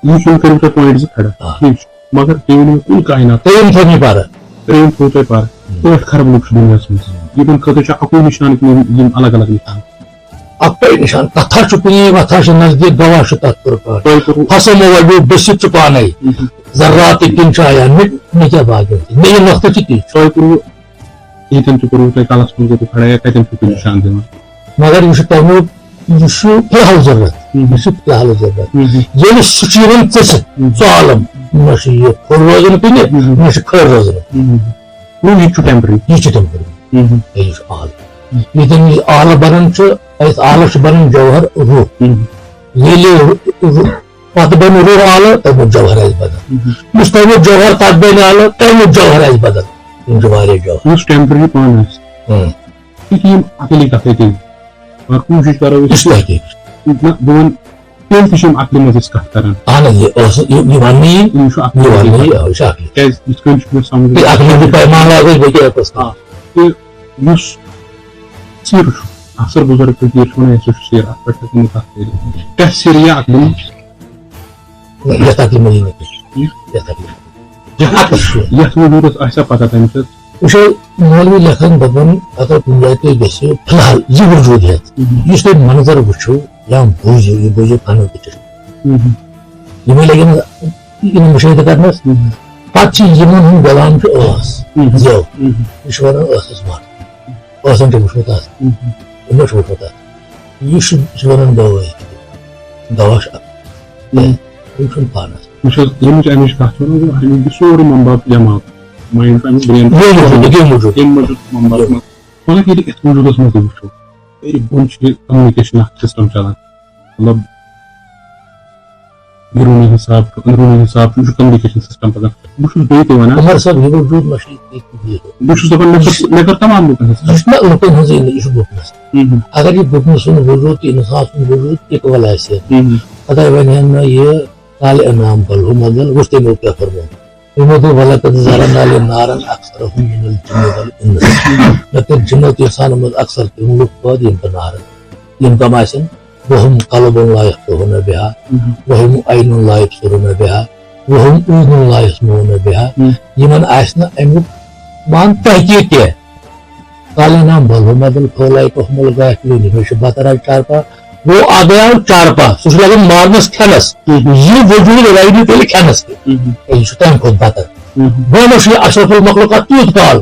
یہِ چھُنہٕ کٔرِو تۄہہِ point زٕ کھڑا۔ آ۔ ٹھیٖک چھُ۔ مگر تُہۍ ؤنِو کُل کائنات۔ ترٛیٚیِم تھوٚو مےٚ پَرٕ۔ ترٛیٚیِم تھوٚو تۄہہِ پَرٕ۔ ٲٹھ خراب لُکھ چھِ دُنیاہَس منٛز۔ یِمَن خٲطرٕ چھُ اَکُے نِشان کہِ یِم، یِم الگ الگ نِشان۔ اَکُے نِشان، کَتھا چھُ کُنی وَتھا چھُ نزدیٖک، گواہ چھُ تَتھ پٔر پٲٹھۍ۔ تۄہہِ کوٚروٕ۔ ہسا مو وَجوٗ بٔسِتھ چھُ پانَے۔ مہم۔ ذرات تہِ تِم چھِ آیان مےٚ، مےٚ کیٛاہ باقٕے؟ مےٚ یہِ نۄقطہٕ چھُ تی۔ تۄہہِ کوٚروٕ، ییٚتٮ۪ن تہِ کوٚروٕ تۄہہِ کَلَس منٛز کوٚروٕ کھڑا یا کَتٮ۪ن چھُو تُہۍ نِشان دِوان؟ مگر یہِ چھُ تَمیُک، یہِ چھُ فی الحال ضروٗرت۔ مہم۔ یہِ چھُ فی الحال ضروٗرت۔ مہم۔ ییٚلہِ سُہ چھُ یِوان ژٔسِتھ، مہم۔ سُہ عالم، نہ چھُ یہِ کھوٚل روزان کُنہِ، مہم۔ نہ چھُ کھٲر روزان۔ مہم۔ نو، یہِ چھُ temporary۔ یہِ چھُ temporary۔ مہم۔ یہِ چھُ آلہٕ۔ ییٚتٮ۪ن یہِ آلہٕ بَنان چھُ، اَتھ آلَس چھُ بَنان جوہر روح۔ مہم۔ ییٚلہِ رو-، رو-، پَتہٕ بَنہِ روح آلہٕ، تَمیُک جوہر آسہِ بدل۔ مہم۔ یُس تَمیُک جوہر پَتہٕ بَنہِ آلہٕ، تَمیُک جوہر آسہِ بدل۔ یِم چھِ واریاہ جوہر۔ یُس temporary پانہٕ آسہِ۔ اۭں۔ یہِ چھِ یِم عقلی کَتھَے تیٚلہِ۔ مگر کوٗشِش کَرو أسۍ۔ یہِ چھِ تحقیٖق۔ نہ، بہٕ وَنہٕ، تیٚلہِ تہِ چھِ یِم عقلہِ منٛز أسۍ کَتھ کَران۔ اہن حظ، یہِ اوس، یہِ، یہِ وَننہٕ یِن۔ یِم چھُ عقلہِ یہِ منٛز۔ وَننہٕ یِن، آ، یہِ چھُ عقلہِ۔ کیٛازِ یِتھ کٔنۍ چھُ مےٚ سَمجھ۔ تہٕ عقلہِ ہُنٛد پیمانہٕ لاگو أسۍ بیٚیہِ کیٛاہ کَتھ؟ آ، تہٕ یُس سیٖر چھُ، اکثر بُزرگ فقیٖر چھِ وَنان، یہِ ہسا چھُ سیٖر، اَتھ پٮ۪ٹھ ہٮ۪کو نہٕ کَتھ کٔرِتھ۔ کیٛاہ سیٖر یا عقلہِ منٛز؟ نہ، یَتھ عقلہِ منٛز یی نہٕ کینٛہہ۔ یَتھ عقلہِ منٛز۔ یَتھ عقلہِ منٛز۔ یَتھ وجوٗدَس آسہِ سا پَتہ تَمہِ سۭتۍ؟ وٕچھو، مولوی لیکھان دَپان، اگر کُنہِ جایہِ تُہۍ گٔژھِو فی الحال یہِ وجوٗد ہٮ۪تھ، مہم۔ یُس تُہۍ منظر وٕچھِو یا بوٗزِو، یہِ بوٗزِو پَنُن تہِ چھُ۔ مہم۔ یِمَے لَگن یِم مُشٲہدٕ کَرنَس۔ مہم۔ پَتہٕ چھِ یِمَن ہُنٛد غلام چھُ ٲس، مہم۔ زٮ۪و۔ مہم۔ یہِ چھُ وَنان ٲسَس مَر۔ ٲسَن تہِ وٕچھمُت اَتھ۔ مہم۔ یِمو چھُ وٕچھمُت اَتھ۔ یہِ چھُ، یہِ چھُ وَنان گواہی۔ گواہ چھُ اَکھ۔ مہم۔ یِم چھُنہٕ پانَس۔ وٕچھ حظ، ییٚمِچ اَمِچ کَتھ وَنو بہٕ، اَمیُک یہِ سورُے منبع جمع، mind چھُ اَمیُک brain۔ یہِ موٗجوٗب، یہِ موٗجوٗب۔ ییٚمہِ موٗجوٗب منبع۔ مگر ییٚلہِ یَتھ وجوٗدَس منٛز تہِ وٕچھو، ییٚلہِ بۄن چھِ communication اَکھ system چَلان، مطلب، بیروٗنی حِساب چھُ، أنٛدروٗنی حِساب چھُ، یہِ چھُ communication system پَکان۔ بہٕ چھُس بیٚیہِ تہِ وَنان۔ عمر صٲب، یہِ وجوٗد ما چھُ ییٚتہِ کِہیٖنۍ؟ بہٕ چھُس دَپان، مےٚ کٔر، مےٚ کٔر تَمام لُکَن ہٕنٛز۔ یہِ چھُ نہ لُکَن ہٕنٛزٕے نہٕ، یہِ چھُ گُپنَس۔ مہم۔ اگر یہِ گُپنہٕ سُنٛد وجوٗد تہٕ اِنسان سُنٛد وجوٗد equal آسہِ، مہم۔ خۄداے وَنہِ ہا نہٕ یہِ، قال انعام بل ہو مدل، وٕچھ تٔمۍ اوس کیٛاہ فرمومُت۔ تٔمۍ ووٚن، "ولقد ذرأنا لنارن أكثرهم من الجن والإنس۔" مےٚ کٔرۍ جِنو تہٕ اِنسانو منٛز اکثر تِم لُکھ پٲدٕ یِم بہٕ نارن، یِم کم آسن، وهم قلوب لا يفقهون بها، وهم عين لا يبصرون بها، وهم أذن لا يسمعون بها۔ یِمن آسہِ نہٕ امیُک مان تحقیق کینٛہہ۔ قال انعام بل ہو مدل فأولئك هم الغافلون، یِمے چھِ بتر آز چارپا۔ گوٚو اَکھ گٔیاو چارپا، سُہ چھُ لگان مارنس کھٮ۪نس۔ یہِ وجوٗد لگہِ نہٕ تیٚلہِ کھٮ۪نس تہِ۔ یہِ چھُ تَمہِ کھۄتہٕ بتر۔ وۄنۍ ما چھُ یہِ اشرف المخلوقات تیوٗت کال،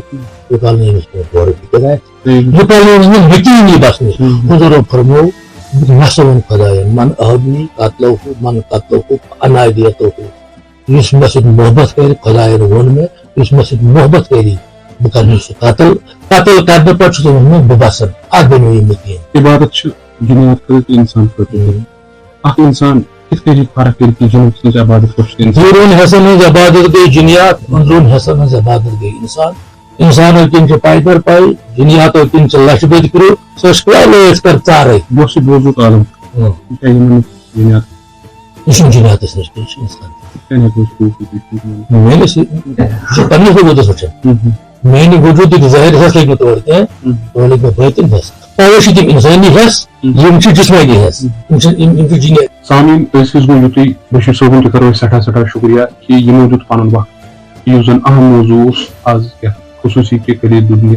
یوٗت کال نہٕ أمِس کینٛہہ غورٕ فِکر آسہِ، یوٗت کال نہٕ أمِس نہٕ یقیٖن یی بسنس۔ حضوٗرو فرموو، مےٚ سا ووٚن خۄداین، من أحبنی قتلہ، من قتلہ فأنا دیتہ۔ یُس مےٚ سۭتۍ محبت کرِ، خۄدایَن ووٚن مےٚ، یُس مےٚ سۭتۍ محبت کرِ، بہٕ کرٕ أمِس سُہ قتل۔ قتل کرنہٕ پتہٕ چھُ تٔمۍ ووٚنمُت، بہٕ بسن۔ اتھ بنیو یہِ مُقیم۔ عبادت چھِ جِنیات خٲطرٕ تہٕ اِنسان خٲطرٕ تہِ۔ اکھ اِنسان کِتھ کٔنۍ ہیٚکہِ فرق کٔرِتھ کہِ جِنُک سٕنٛز عبادت کۄس چھِ اِنسان؟ بیروٗن حسن ہٕنٛز عبادت گٔے جِنیات، أنٛدروٗن حسن ہٕنٛز عبادت گٔے اِنسان۔ اِنسانو کِنۍ چھِ پاے در پاے، جِنیاتو کِنۍ چھِ لچھ بٔدۍ کرٛوٗ، سُہ ٲسۍ کھُلے لٲسۍ کر ژارے۔ یہِ اوس یہِ بوزنُک عالم۔ اۭں۔ یہِ چھا یِمن جِنیات؟ یہِ چھُنہٕ جِنیاتس نِش کینٛہہ، یہِ چھُ اِنسان۔ یِتھ کٔنۍ ہٮ۪کو أسۍ proof کٔرِتھ، یہِ چھُ یِمن۔ میٲنِس، یہِ چھُ پننِس وجوٗدس وٕچھان۔ اۭں۔ میانہِ وجوٗدٕکۍ ظٲہِر حس لٔگۍ نہٕ تور کینٛہہ، اۭں۔ تور لٔگۍ مےٚ بٲطِن حس۔ توے چھِ تِم اِنسٲنی حس، اۭں۔ یِم چھِ جسمٲنی حس۔ اۭں۔ یِم چھِ، یِم، یِم چھِ جِنیٲتی۔ سامعیٖن، أزۍ ہِس گوٚو یُتُے۔ بہٕ چھُس صٲبُن تہِ کرو أسۍ سٮ۪ٹھاہ، سٮ۪ٹھاہ شُکریہ کہِ یِمو دیُت پنُن وقت۔ یُس زن اہم موضوع اوس آز یتھ خصوٗصی کہِ خلیل دُنیا